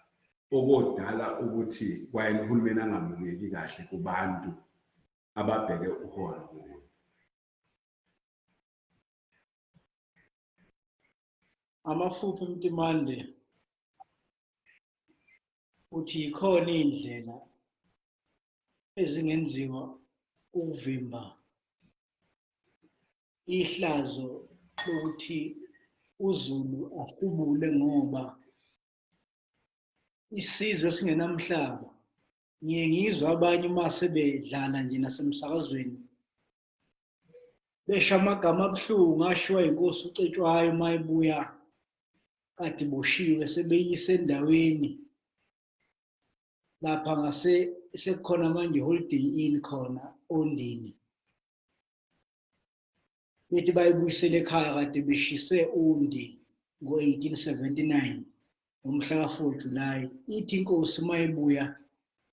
okodala ukuthi kwayena uhulumeni angabukeki kahle kubantu ababheke uholo kuye. Amafuphi Mtimande uthi yikhona iy'ndlela ezingenziwa ukuvimba ihlazo lokuthi uZulu ahlubule ngoba isizwe singenamhlaba. Ngiye ngizwe abanye uma sebedlala nje nasemsakazweni besho amagama abuhlungu ashiwa inkosi uCetshwayo uma ebuya kade iboshiwe sebeyise endaweni lapha ngase sekukhona manje Holiday Inn khona oNdini bethi bayibuyisele ekhaya kade beshise uNdi ngo-1879 ngomhla ka-4 July. Ithi inkosi uma ibuya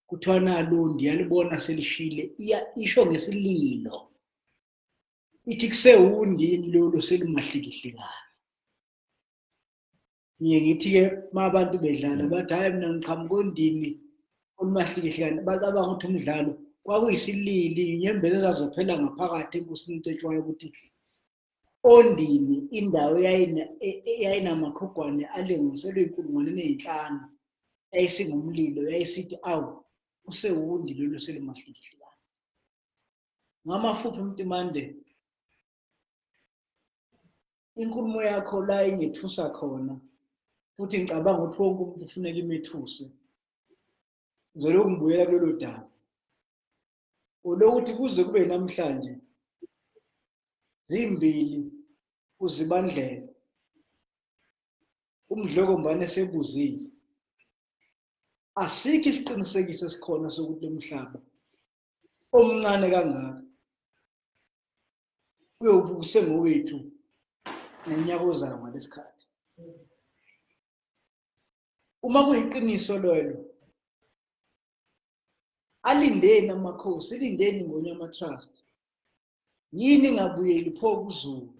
kuthiwa nalundi yalibona selishile iya isho ngesililo ithi kusewundini lolu selumahlikihlikana. Ngiye ngithi-ke uma abantu bedlala bathi hhayi mina ngiqhamuka ondini olumahlikihlikane, bacabanga ukuthi umdlalo kwakuyisilili inyembezi ezazophela ngaphakathi enkosini uCetshwayo ukuthi Ondini indawo eyayinamakhogwane alengiselwe inkulungwane eyinhlanu yayisingumlilo yayisithi awu usewundi lolu selumahlikihlikane. Ngamafuphi Mtimande inkulumo yakho la ingethusa khona futhi ngicabanga ukuthi wonke umuntu ufuneka imethuse. Ngizolokhu ngibuyela kulolu daba olokuthi kuze kube namhlanje zimbili uZibandlela uMdlokombane esebuzile asikho isiqinisekiso esikhona sokuthi lo mhlaba omncane kangaka uyobuse ngowethu ngonyaka ozayo ngalesikhathi. Uma kuyiqiniso lelo, alindeni amakhosi, ilindeni Ngonyama Trust. Yini ingabuyeli pho kuZulu?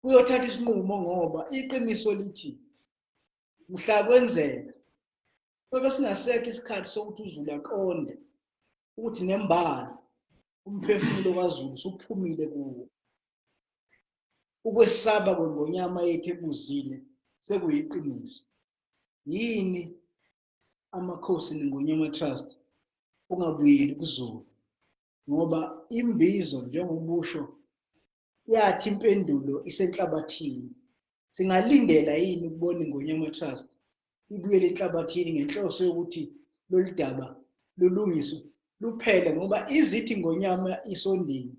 Kuyothatha isinqumo ngoba iqiniso lithi mhla kwenzeka sobe singasekho isikhathi sokuthi uZulu aqonde ukuthi nembala umphefumulo kaZulu usuphumile kuwo. Ukwesaba kwengonyama yethu ebuzile sekuyiqiniso. Yini amakhosi neNgonyama Trust ungabuyeli kuZulu? Ngoba imbizo njengobusho yathi impendulo isenhlabathini. Singalindela yini ukubona iNgonyama Trust ibuyele enhlabathini ngenhloso yokuthi lolu daba lulungiswe luphele ngoba izithi iNgonyama isondini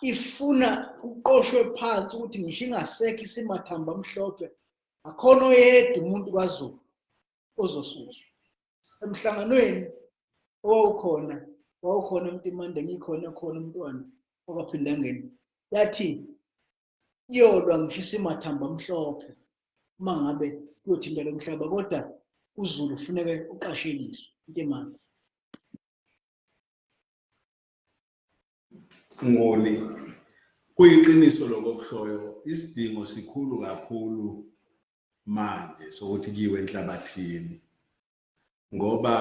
ifuna kuqoshwe phansi ukuthi ngisho ingasekho isimathamba amhlophe akhona oyedwa umuntu kaZulu ozosuswa emhlanganweni owawukhona wawukhona Mtimande ngikhona khona umntwana wakwaPhindangene yathi iyolwa ngisho isimathamba amhlophe uma ngabe kuyothinta lo mhlaba kodwa uZulu kufuneke uqasheliswe Mtimande. Nguni, kuyiqiniso lokho okushoyo, isidingo sikhulu kakhulu manje sokuthi kuyiwe enhlabathini ngoba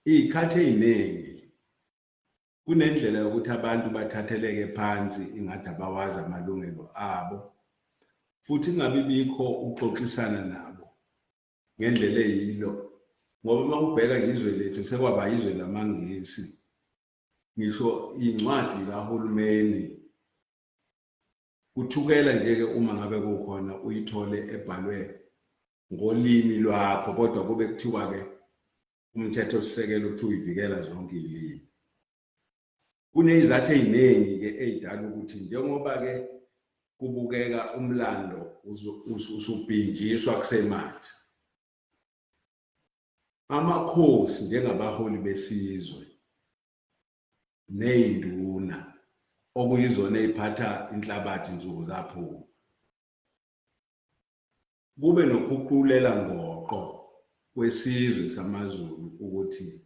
iy'khathi ey'ningi kunendlela yokuthi abantu bathatheleke phansi ingathi abawazi amalungelo abo. Futhi ingabi bikho ukuxoxisana nabo ngendlela eyilo, ngoba uma ubheka nje izwe lethu sekwaba izwe lamaNgisi, ngisho incwadi kahulumeni kuthukela nje-ke uma ngabe kukhona uyithole ebhalwe ngolimi lwakho, kodwa kube kuthiwa-ke umthethosisekelo kuthiwa uyivikela zonke iy'limi. Kuney'zathu ey'ningi-ke ey'dala ukuthi njengoba-ke kubukeka umlando usubhinjiswa kusemanje, amakhosi njengabaholi besizwe ney'nduna okuyizona ey'phatha inhlabathi nsuku zaphuma, kube nokhuqulela ngoqo kwesizwe samaZulu ukuthi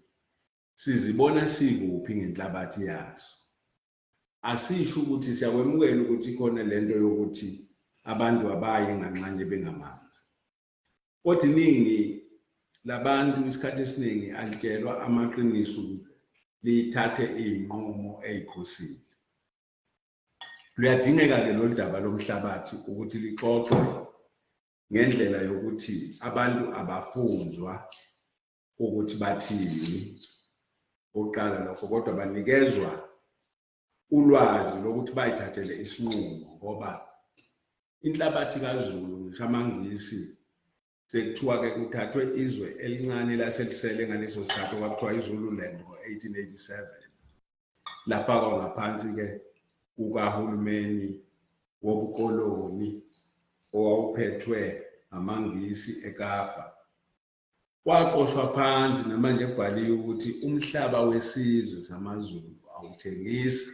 sizibona sikuphi ngenhlabathi yaso. Asisho ukuthi siyakwemukela ukuthi ikhona lento yokuthi abantu abayi nganxanye bengamanzi, kodwa iningi labantu isikhathi esiningi alitshelwa amaqiniso ukuthi lithathe iy'nqumo ey'phusile. Luyadingeka-ke lolu daba lomhlabathi ukuthi lixoxwe ngendlela yokuthi abantu abafunzwa ukuthi bathini oqala lokho, kodwa banikezwa ulwazi lokuthi bayithathele isinqumo, ngoba inhlabathi kaZulu ngisho amaNgisi sekuthiwa-ke kuthathwe izwe elincane laselisele ngaleso sikhathi okwakuthiwa iZululand ngo-1887, lafakwa ngaphansi-ke kukahulumeni wobukoloni owawuphethwe amaNgisi eKapa. Kwaqoshwa phansi namanje kubhaliwe ukuthi umhlaba wesizwe samaZulu awuthengisi,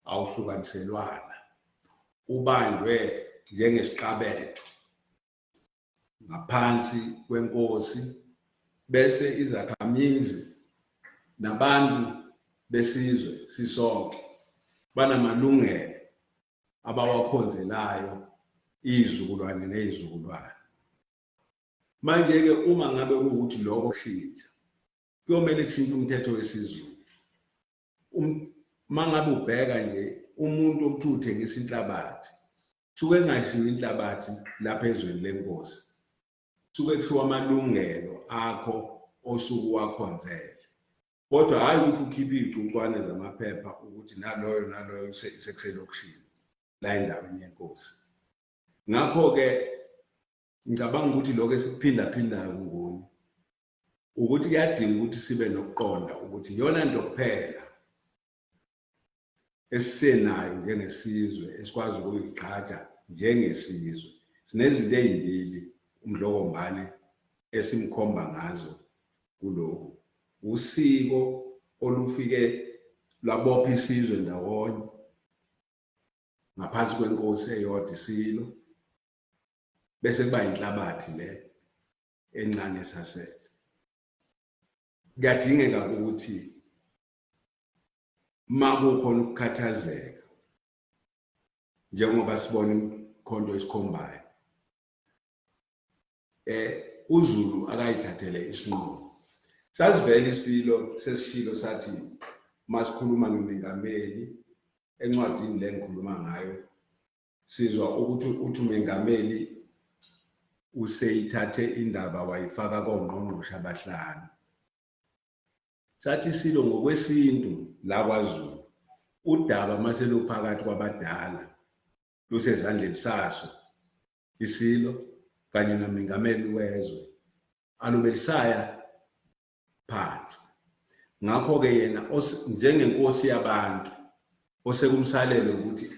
awuhlukaniselwana, ubanjwe njengesiqabetho ngaphansi kwenkosi, bese izakhamizi nabantu besizwe sisonke banamalungelo abawakhonzelayo izizukulwane nezizukulwane. Manje-ke uma ngabe kuwukuthi lokho kushintsha, kuyomele kushintshe umthetho wesiZulu. Uma ngabe ubheka nje umuntu okuthiwa uthengisa inhlabathi, suke engashiwo inhlabathi lapha ezweni lenkosi, suke kushiwo amalungelo akho osuke uwakhonzele. Kodwa hhayi ukuthi ukhiphe iy'cucwane zamaphepha ukuthi naloyo naloyo sekuselokishini la endaweni yenkosi. Ngakho-ke ngicabanga ukuthi lokho esikuphindaphindayo Nguni ukuthi kuyadinga ukuthi sibe nokuqonda ukuthi iyona nto kuphela esisenayo njengesizwe esikwazi ukuyigqaja njengesizwe. Sinezinto ey'mbili uMdlokombane esimkhomba ngazo kulokhu. Usiko olufike lwabopha isizwe ndawonye ngaphansi kwenkosi eyodwa isilo, bese kuba inhlabathi le encane esasele. Kuyadingeka ukuthi makukhona ukukhathazeka njengoba sibona imikhonto esikhombayo, uZulu akayithathele isinqumo. Sasivele isilo sesishilo sathi masikhuluma nomengameli encwadini le ngikhuluma ngayo, sizwa ukuthi uthi umengameli useyithathe indaba wayifaka kongqongqoshe abahlanu. Sathi isilo ngokwesintu la kwaZulu udaba mase luphakathi kwabadala lusezandleni saso isilo kanye nomengameli wezwe, alube lisaya phansi. Ngakho-ke yena njengenkosi yabantu osekumsalele ukuthi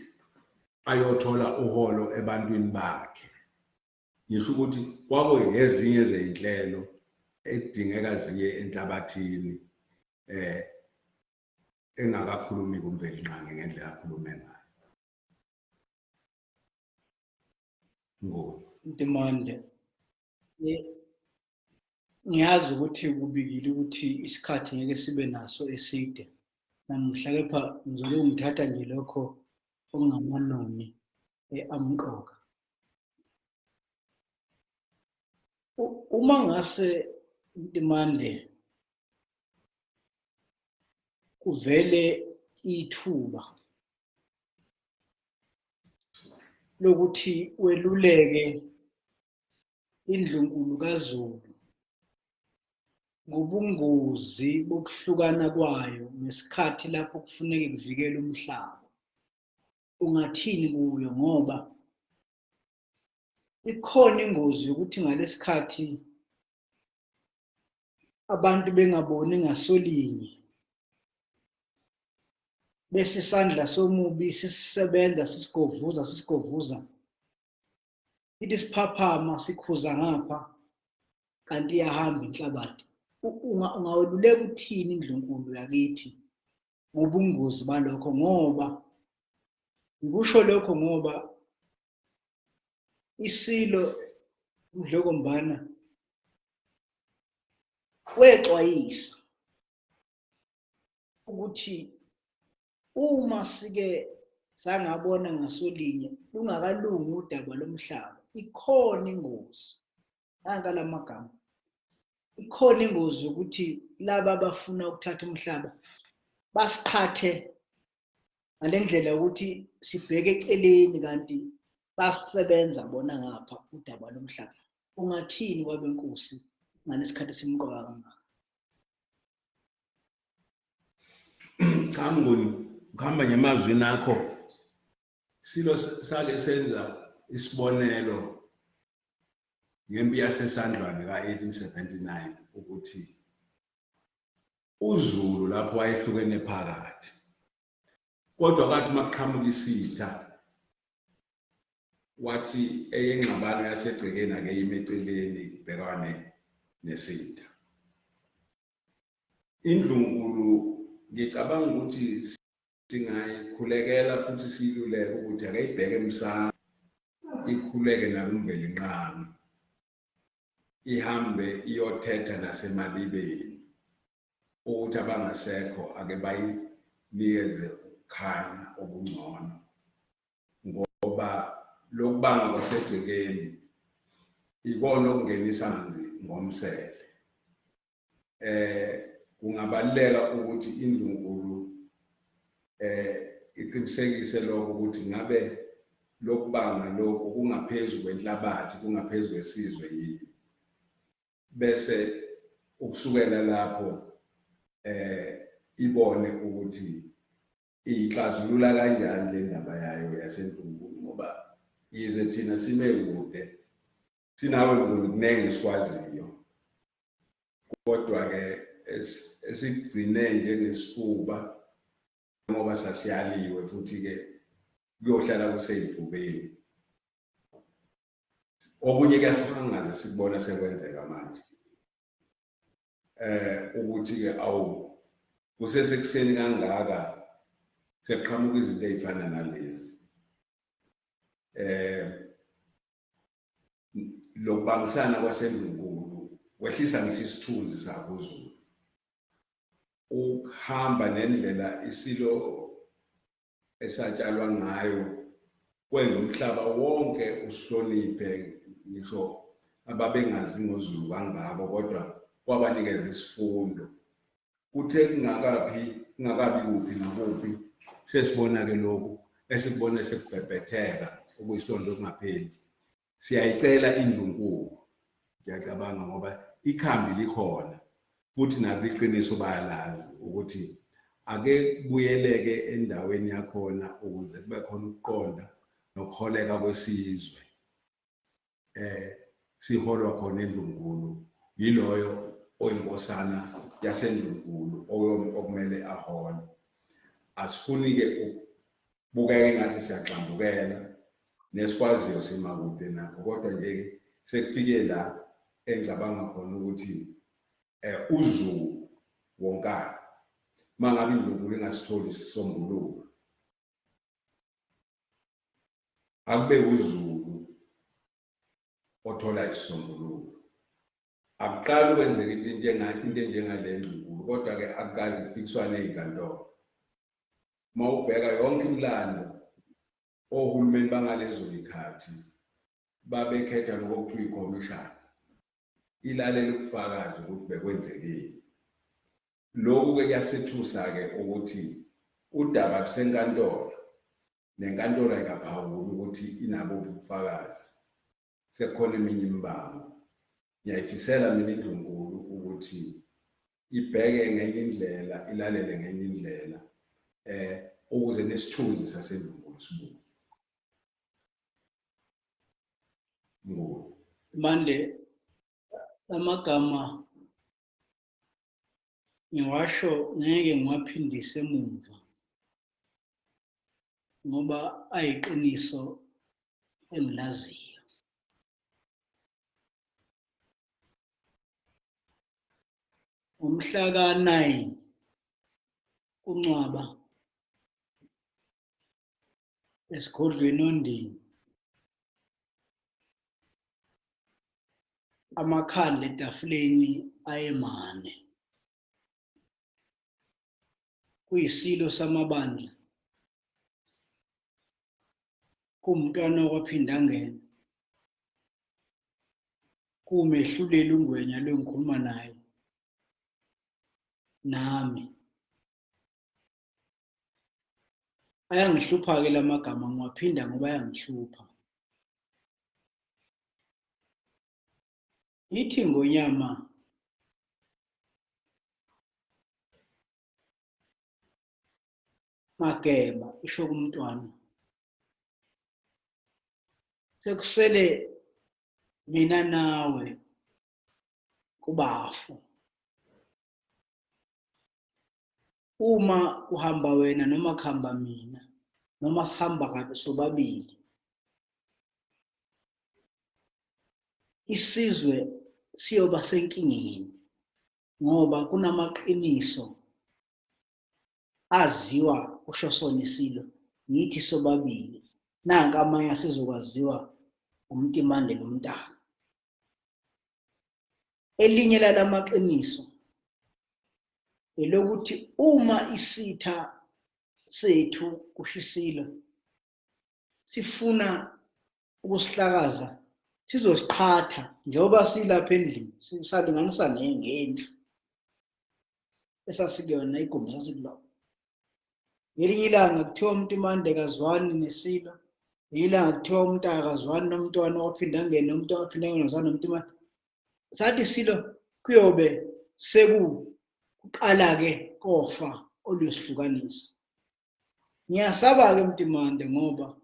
ayothola uholo ebantwini bakhe, ngisho ukuthi kwakuyezinye zezinhlelo ekudingeka ziye enhlabathini engakakhulumi kuMvelinqangi ngendlela akhulume ngayo. Ngoni. Ntimande, ngiyazi ukuthi kubikile ukuthi isikhathi ngeke sibe naso eside namuhla, kepha ngizobe ngithatha nje lokho okungamanoni amqoka. Uma ngase Ntimande kuvele ithuba lokuthi weluleke iNdlunkulu kaZulu ngobungozi bokuhlukana kwayo ngesikhathi lapho kufuneke kuvikele umhlaba. Ungathini kuyo, ngoba ikhona ingozi yokuthi ngalesikhathi abantu bengaboni ngasolinye, bese isandla somubi sisisebenza sisigovuza sisigovuza, ithi siphaphama sikhuza ngapha kanti iyahamba inhlabathi. Ungaweluleka uthini iNdlunkulu yakithi ngobungozi balokho? Ngoba ngikusho lokho ngoba iSilo uMdlokombana wexwayisa ukuthi uma sike sangabona ngasolinye lungakalungi udaba lomhlaba, ikhona ingozi. Nanka lamagama, ikhona ingozi yokuthi laba abafuna ukuthatha umhlaba basiqhathe ngale ndlela yokuthi sibheke eceleni kanti basebenza bona ngapha udaba lomhlaba. Ungathini kwabenkosi ngalesikhathi simqoka kangaka? Cha Mnguni, ukuhamba ngemazwini akho, silo sake senza isibonelo ngempi yaseSandlwane ka-1879 ukuthi uZulu lapho wayehlukene phakathi, kodwa kwathi uma kuqhamuka isitha wathi eyengxabano yasegcekeni ake ime eceleni kubhekwane nesitha. Indlunkulu ngicabanga ukuthi singayikhulekela futhi siyiluleke ukuthi ake ibheke emsamo, ikhuleke nakuMvelinqangi, ihambe iyothetha nasemalibeni ukuthi abangasekho ake bayinikeze ukukhanya okungcono, ngoba lokubanga kwasegcekeni ikona okungenisa amanzi ngomsele. Kungabaluleka ukuthi indlunkulu iqinisekise lokho ukuthi ngabe lokubanga lokhu kungaphezu kwenhlabathi, kungaphezu kwesizwe yini, bese ukusukela lapho ibone ukuthi iyixazulula kanjani le ndaba yayo yaseNdlunkulu, ngoba yize thina sime kude sinawe Mnguni kuningi esikwaziyo, kodwa-ke esigcine njengesifuba ngoba sasiyaliwe futhi-ke kuyohlala kusey'fubeni. Okunye kuyasihangaza sikubona sekwenzeka manje, ukuthi-ke awu kusesekuseni kangaka sekuqhamuka izinto ey'fana nalezi. Lokubambisana kwaseNdlunkulu kwehlisa ngisho isithunzi sakuZulu. Ukuhamba nendlela isilo esatshalwa ngayo kwenza umhlaba wonke usihloniphe, ngisho ababengazi ngoZulu kangako, kodwa kwabanikeza isifundo. Kuthe kungakabi kuphi nakuphi sesibona-ke lokhu esikubone sekubhebhetheka okuyisilonda okungapheli. Siyayicela indlunkulu, ngiyacabanga ngoba ikhambi likhona futhi nabo iqiniso bayalazi ukuthi ake kubuyeleke endaweni yakhona ukuze kube khona ukuqonda nokuholeka kwesizwe. Siholwa khona endlunkulu yiloyo oyinkosana yasendlunkulu okumele ahole. Asifuni-ke ukubukeka engathi siyagxambukela, nesikwaziyo sima kude nakho, kodwa nje sekufike la engicabanga khona ukuthi uZulu wonkana mangabe indlunkulu ingasitholi isisombululo, akube uZulu othola isisombululo. Akuqali ukwenzeka into enjengale ndlunkulu, kodwa-ke akukaze kufikiswane ey'nkantolo. Uma ubheka yonke imilando, ohulumeni bangalezo yikhathi babekhetha lokho okuthiwa ikhomishana ilalela ubufakazi ukuthi bekwenzekile. Lokhu-ke kuyasethusa-ke ukuthi udaba lusenkantolo, nenkantolo ayikaphawuli ukuthi ukuthi inabo ubufakazi. Sekukhona eminye imibango. Ngiyayifisela mina indlunkulu ukuthi ibheke ngenye indlela, ilalele ngenye indlela ukuze nesithunzi sasendlunkulu sibuye. Ngulu. Mande amagama ngiwasho ngeke ngiwaphindise emuva ngoba ayiqiniso engilaziyo. Ngomhla ka-9 kuNcwaba esigodlweni oNdini amakhanda etafuleni ayemane kuyisilo samabandla kuwumntwana wakwaPhindangene kuwumehluleli uNgwenya lo engikhuluma naye nami. Ayangihlupha-ke la magama ngiwaphinda ngoba ayangihlupha. Ithi Ngonyama Mageba isho kumntwana sekusele mina nawe kubafu uma kuhamba wena noma kuhamba mina noma sihamba kabi sobabili isizwe siyoba senkingeni ngoba kunamaqiniso aziwa kusho sona isilo yithi sobabili nanka amanye asezokwaziwa umtimande nomntana elinye lalamaqiniso elokuthi uma isitha sethu kushisilo sifuna ukusihlakaza sizosiqhatha njengoba silapha endlini sisalinganisa ngendlu esasikuyona igumbi sasikulona ngelinye ilanga kuthiwa umuntu imande kazwani nesilo ngelinye ilanga kuthiwa umuntu akazwani nomntwana waphinda angene umuntu waphinda angene azwani nomuntu imande sathi isilo kuyobe sekuqala-ke kofa oluyosihlukanisa Ngiyasaba-ke Mtimande ngoba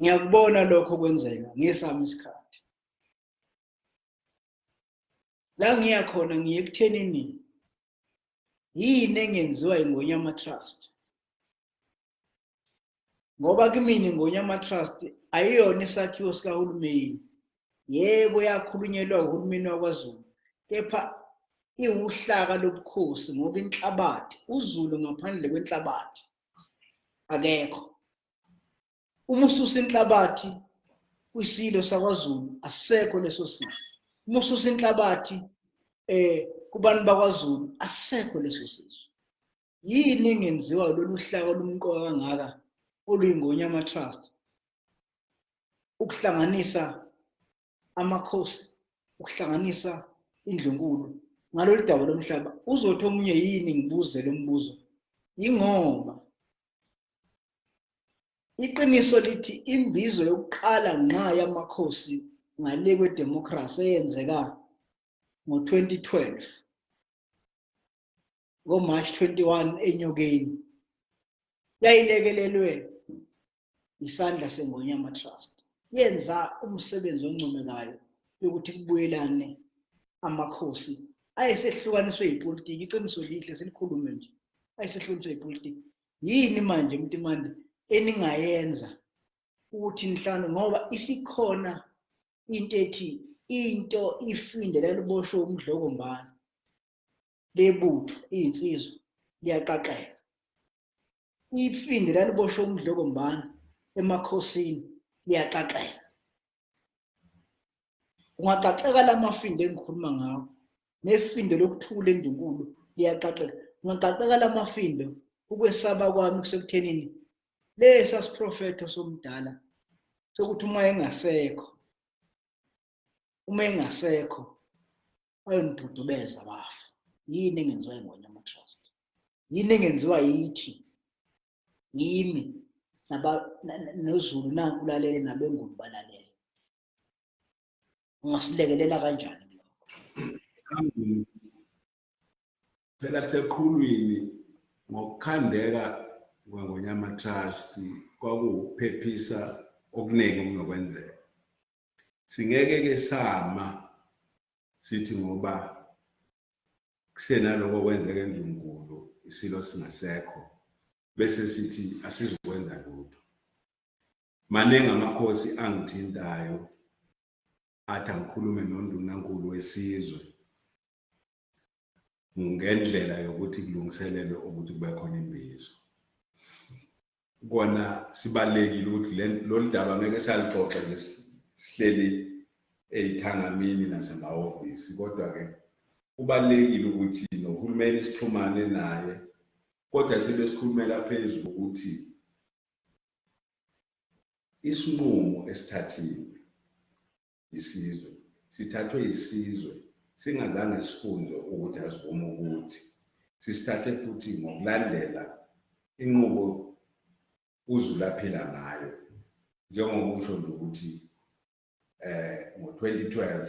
ngiyakubona lokho kwenzeka ngesami isikhathi. La ngiya khona ngiye ekuthenini yini engenziwa iNgonyama Trust? Ngoba kimina iNgonyama Trust ayiyona isakhiwo sikahulumeni. Yebo yakhulunyelwa uhulumeni wakwaZulu, kepha iwuhlaka lobukhosi ngoba inhlabathi uZulu ngaphandle kwenhlabathi akekho. Uma ususa inhlabathi kwisilo sakwaZulu asisekho leso silo. Uma ususa inhlabathi kubantu bakwaZulu asisekho leso sizwe. Yini engenziwa lolu hlaka olumqoka kangaka oluyiNgonyama Trust ukuhlanganisa amakhosi, ukuhlanganisa indlunkulu ngalolu daba lomhlaba? Uzothi omunye yini ngibuze lo mbuzo, yingoba iqiniso lithi imbizo yokuqala ngqa yamakhosi ngale kwedemokhrasi eyenzeka ngo-2012 ngoMarch 21 eNyokeni yayilekelelwe isandla seNgonyama Trust yenza umsebenzi oncomekayo yokuthi kubuyelane amakhosi ayesehlukaniswe yipolitiki. Iqiniso lihle silikhulume nje, ayesehlukaniswe yipolitiki. Yini manje Mtimande eningayenza ukuthi nihlangane, ngoba isikhona into ethi into ifinde laliboshwe umdlokombane lebutho iyinsizwa liyaqaqeka. Ifinde laliboshwe umdlokombane emakhosini liyaqaqeka. Kungaqaqeka lamafinde engikhuluma ngawo, nefinde lokuthula endunkulu liyaqaqeka. Kungaqaqeka lamafinde, ukwesaba kwami kusekuthenini lesa siprofetho somdala sokuthi uma engasekho, uma engasekho bayonibhudubeza bafa. Yini engenziwa iNgonyama Trust? Yini engenziwa yithi? Yimi. noZulu nanku ulalele nabeNguni balalele. Ungasilekelela kanjani lokho? Phela kuseqhulwini ngokukhandeka kweNgonyama Trust kwakuwukuphephisa okuningi okunokwenzeka. Singeke ke sama sithi ngoba kusenaloko okwenzeka eNdlunkulu isilo singasekho bese sithi asizukwenza lutho. Maningi amakhosi angithintayo athi angikhulume nondunankulu wesizwe ngendlela yokuthi kulungiselelwe ukuthi kube khona imbizo. Kona sibalulekile ukuthi lolu daba ngeke salixoxe nje sihleli ey'thangamini nasemahhovisi, kodwa-ke kubalulekile ukuthi nohulumeni sixhumane naye, kodwa sibe sikhulumela phezu kokuthi isinqumo esithathiwe isizwe sithathwe isizwe singazange sifunzwe ukuthi asivume ukuthi sisithathe futhi ngokulandela inqubo uZulu aphila ngayo njengoba usho nje ukuthi ngo-2012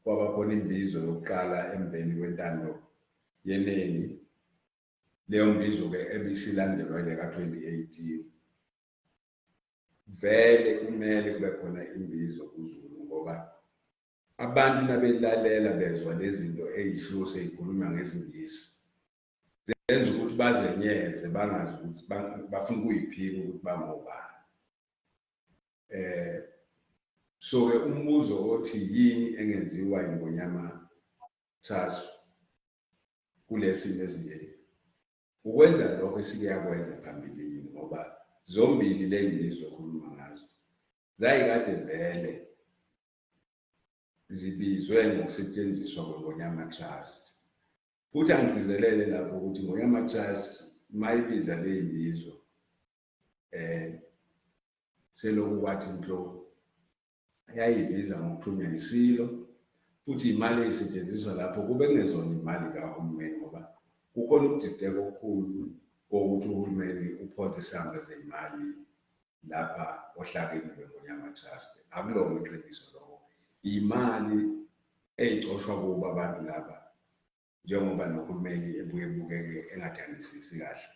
kwaba khona imbizo yokuqala emveni kwentando yeningi. Leyo mbizo-ke ebisilandelwa ile ka-2018. Vele kumele kube khona imbizo kuZulu ngoba abantu nabelalela bezwa lezi zinto ey'shiwo sey'khulunywa ngesiNgisi zenza ukuthi bazenyeze bangazi ukuthi bafuna ukuyiphika ukuthi bangobani. So-ke umbuzo othi yini engenziwa iNgonyama Trust kulesimo esinje, ukwenza lokho esike yakwenza phambilini, ngoba zombili le mbizo okhuluma ngazo zayikade vele zibizwe ngokusetshenziswa kweNgonyama Trust. Futhi angigcizelele lapho ukuthi Ngonyama Trust mayibiza le mbizo selokhu kwathi nhlo yayibiza ngokuthunywa yisilo, futhi imali eyisetshenziswa lapho kube kungezona imali kahulumeni, ngoba kukhona ukudideka okukhulu kokuthi uhulumeni uphonse isamba zeyimali lapha ohlakeni lweNgonyama Trust. Akulona iqiniso lokho. Imali eyicoshwa kubo abantu laba, njengoba nohulumeni ebuye ebukeke engathandisisi kahle.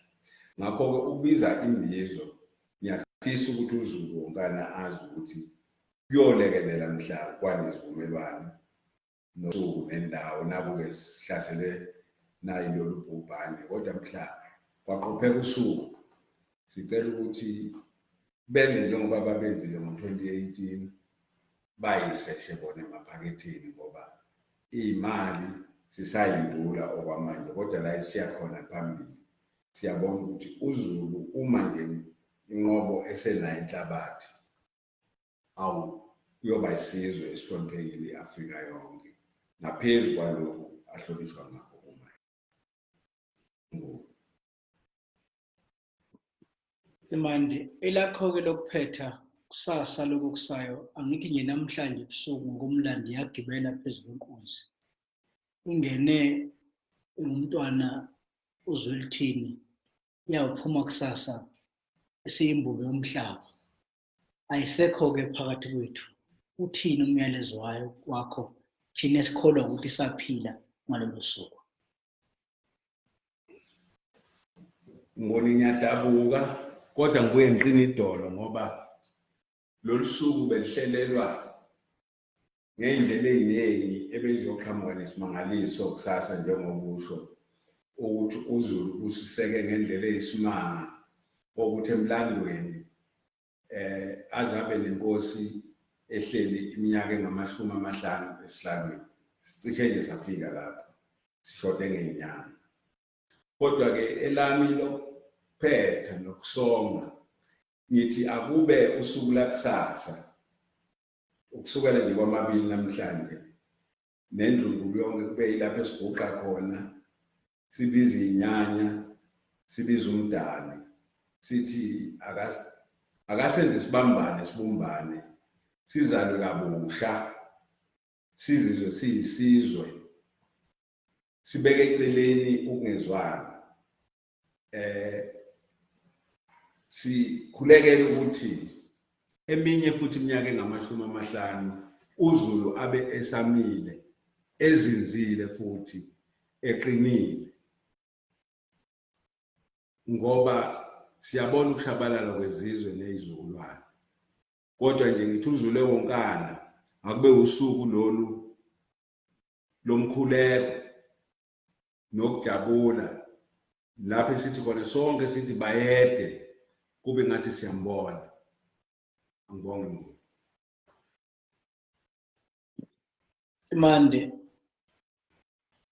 Ngakho-ke ukubiza imbizo, ngiyafisa ukuthi uZulu wonkana azi ukuthi kuyolekelela mhla kwanezivumelwano nosuku nendawo, naku-ke sihlaselwe nayi lolu bhubhane, kodwa mhla kwaqopheka usuku sicela ukuthi benze njengoba babenzile ngo-2018, bayiseshe bona emaphaketheni, ngoba iy'mali sisayindula okwamanje, kodwa la esiya khona phambili siyabona ukuthi uZulu uma nje inqobo esenayo inhlabathi, awu kuyoba isizwe esihloniphekile i-Afrika yonke ngaphezu kwalokhu ahlonishwa ngakho uma Manje elakho-ke lokuphetha kusasa lokhu kusayo, angithi nje namhlanje ebusuku ngokomlando yagibela phezu kwenkunzi, ingene ingumntwana uZwelithini, iyawuphuma kusasa esiyimbube yomhlaba, ayisekho-ke phakathi kwethu. Uthini umyalezo wayo wakho thina esikholwa ukuthi saphila ngalolu suku? Ngibona ngiyadabuka, kodwa ngibuye ngiqine idolo ngoba lolu suku belihlelelwa ngey'ndlela ey'ningi ebeziyoqhamuka nesimangaliso kusasa, njengokusho ukuthi uZulu usiseke ngendlela eyisimanga okuthi emlandweni azabe nenkosi ehleli iminyaka engama-50 esihlalweni. Sicishe nje safika lapho, sishode ngey'nyanga. Kodwa-ke elami lokuphetha nokusonga ngithi akube usuku lakusasa, ukusukela nje kwamabili namhlanje nendlunkulu yonke kube yilapho esiguqa khona, sibiza inyanya, sibiza umdali, sithi akasenze sibambane, sibumbane, sizalwe kabusha, sizizwe siyisizwe, sibeke eceleni ukungezwani, Sikhulekele ukuthi eminye futhi iminyaka engama-50 uZulu abe esamile, ezinzile futhi eqinile, ngoba siyabona ukushabalala kwezizwe nezizukulwane. Kodwa nje ngithi uZulu ewonkana akube usuku lolu lomkhuleko nokujabula, lapho esithi khona sonke sithi bayede, kube ngathi siyambona. Angibonge Mnguni. Mande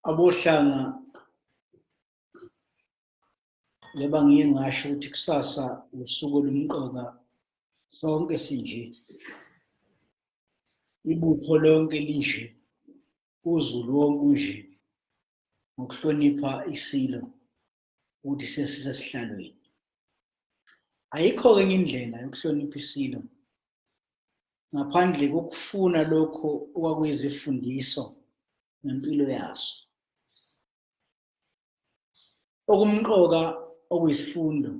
abohlanga, njengoba ngiye ngasho ukuthi kusasa usuku olumqoka, sonke sinje, ibutho lonke linje, uZulu wonke unje, ngokuhlonipha iSilo ukuthi sesisesihlalweni. Ayikho-ke enye indlela yokuhlonipha iSilo ngaphandle kokufuna lokho okwakuyizifundiso nempilo yaso. Okumqoka okuyisifundo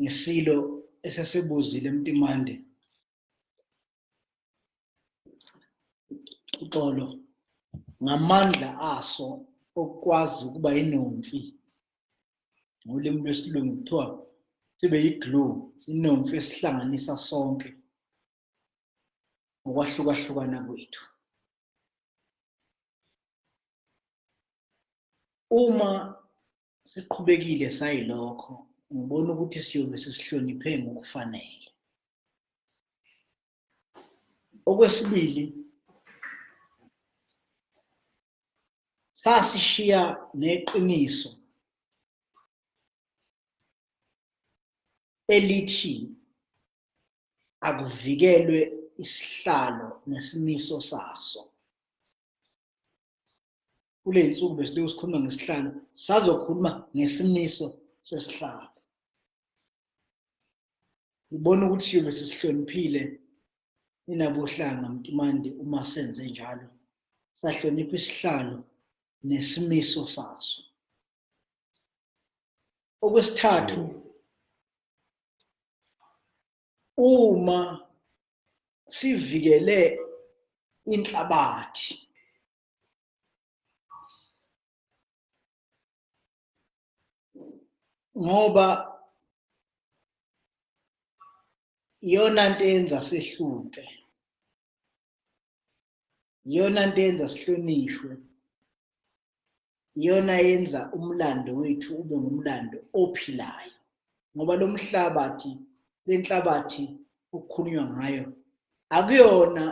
ngeSilo esesibuzile Mntimande, uxolo, ngamandla aso okukwazi ukuba inomfi, ngolimi lwesilungu kuthiwa sibe yi-glue, inomfi esihlanganisa sonke ngokwahlukahlukana kwethu. Uma siqhubekile sayilokho, ngibona ukuthi siyobe sesihloniphe ngokufanele. Okwesibili, sasishiya neqiniso elithi akuvikelwe isihlalo nesimiso saso. Kule nsuku besilokhu sikhuluma ngesihlalo, sazokhuluma ngesimiso sesihlalo. Ngibona ukuthi siyobe sisihloniphile ninabohlanga Mntimande uma senze njalo, sahlonipha isihlalo nesimiso saso. Okwesithathu, uma sivikele inhlabathi, ngoba iyona nto eyenza sehluke, iyona nto eyenza sihlonishwe, iyona yenza umlando wethu ube ngumlando ophilayo, ngoba lo mhlabathi, lenhlabathi okukhulunywa ngayo akuyona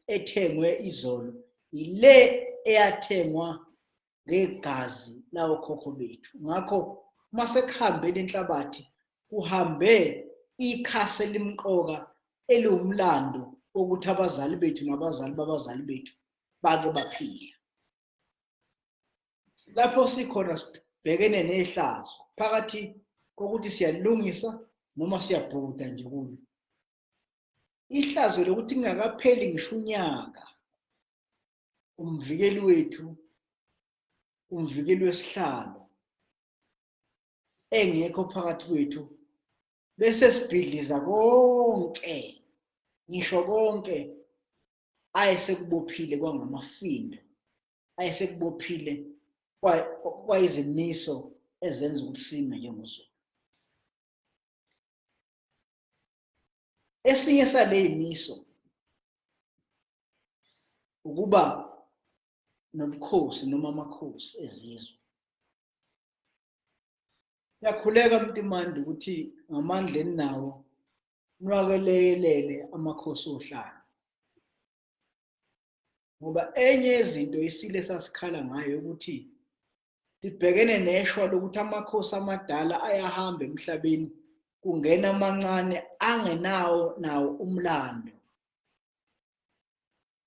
ethengwe izolo, ile eyathengwa ngegazi lawokhokho bethu. Ngakho uma sekuhambele inhlabathi, kuhambe ikhasi elimqoka eliwumlando wokuthi abazali bethu nabazali babazali bethu bake baphila. Lapho sikhona sibhekene nehlazo phakathi kokuthi siyalungisa noma siyabhuda nje kulo. Ihlazo lokuthi kungakapheli ngisho unyaka, umvikeli wethu, umvikeli wesihlalo engekho phakathi kwethu, bese sibhidliza konke, ngisho konke ayesekubophile kwangamafindo, ayesekubophile kwayizimiso ezenza ukuthi sime njengoZulu. Esinye saleyimiso ukuba nobukhosi noma amakhosi ezizwe. Ngiyakhuleka Mntimande ukuthi ngamandla eninawo niwakelekelele amakhosi ohlanga, ngoba enye yezinto isile sasikhala ngayo ukuthi sibhekene neshwa lokuthi amakhosi amadala ayahamba emhlabeni, kungena amancane angenawo nawo umlando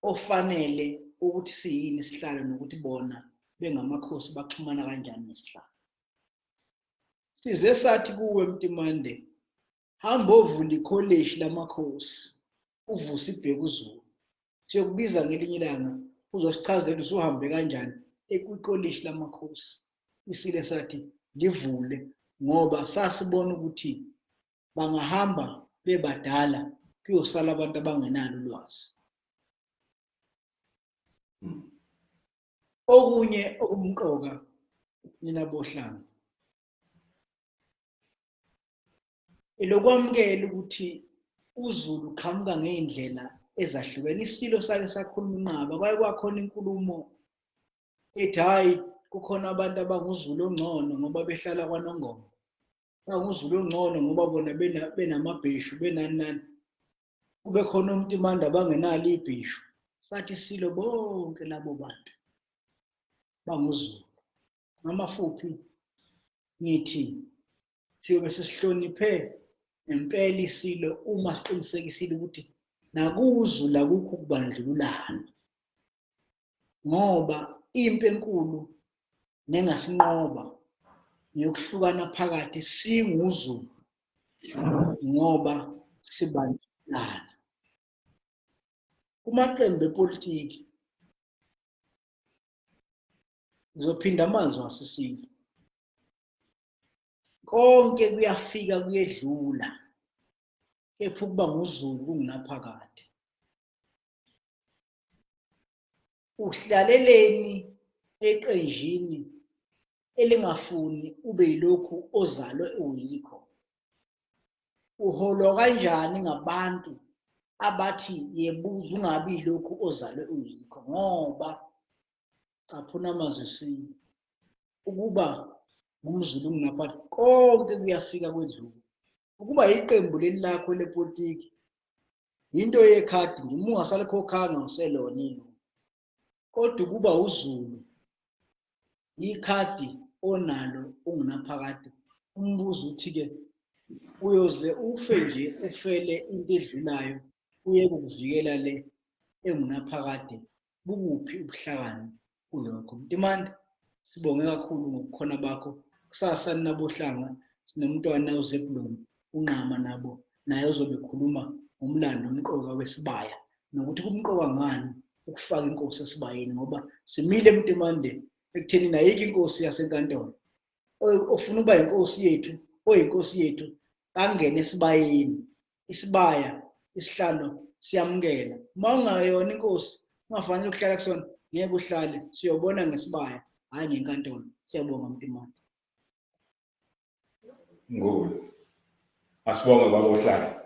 ofanele ukuthi siyini isihlalo nokuthi bona bengamakhosi baxhumana kanjani nesihlalo. Size sathi kuwe Mntimande, hamba ovula ikholeshi lamakhosi, uvuse iBhekuzulu. Siyokubiza ngelinye ilanga uzosichazela usuhambe kanjani ekwikolishi lamakhosi. Isile sathi livule Ngoba sasibona ukuthi bangahamba bebadala kuyosala abantu abangenalo ulwazi. Okunye okumqoka nina bohlanga elokwamukela ukuthi uZulu uqhamuka ngey'ndlela ezahlukene. Isilo sake sakhuluma inqaba, kwaye kwakhona inkulumo ethi hhayi kukhona abantu abanguZulu ongcono ngoba behlala kwaNongoma, banguZulu ongcono ngoba bona benamabheshu benani nani, kube khona uMntimande abangenalo ibheshu. Sathi isilo bonke labo bantu banguZulu. Ngamafuphi ngithi siyobe sisihloniphe ngempela isilo uma siqinisekisile ukuthi nakuZulu akukho ukubandlululana, ngoba impi enkulu nengasinqoba ngeyokuhlukana phakathi singuZulu ngoba sibandlululana. Kumaqembu epolitiki ngizophinda amazwi asisile, konke kuyafika kuyedlula, kepha ukuba nguZulu kungunaphakade. Uhlaleleni eqenjini elingafuni ube yilokhu ozalwe uyikho? Uholwa kanjani ngabantu abathi yebuza ungabi yilokhu ozalwe uyikho? Ngoba caphuna amazwi esilo, ukuba ngumZulu kungunaphakade, konke kuyafika kwedlula. Ukuba iqembu leli lakho lepolitiki yinto yekhadi nje, uma ungasalikhokhanga uselona ilungu. Kodwa ukuba uZulu ikhadi onalo ungunaphakade. Umbuzo uthi-ke uyoze ufe nje ufele into edlulayo uye kukuvikela le engunaphakade, bukuphi ubuhlakani kulokho? Mntimande, sibonge kakhulu ngobukhona bakho. Kusasa ninabohlanga sinomntwana uZebulon uNqama nabo, naye uzobe ekhuluma ngomlando omqoka wesibaya nokuthi kumqoka ngani ukufaka inkosi esibayeni, ngoba simile Mntimande ekutheni ayikho inkosi yasenkantolo. Ofuna ukuba inkosi yethu, oyinkosi yethu, angene esibayeni. Isibaya, isihlalo siyamukela. Uma ungayona inkosi, ungafanele ukuhlala kusona, ngeke uhlale. Siyobona ngesibaya, hhayi ngenkantolo. Siyabonga Mntimande. Ngulu. Asibonge kwabohlanga.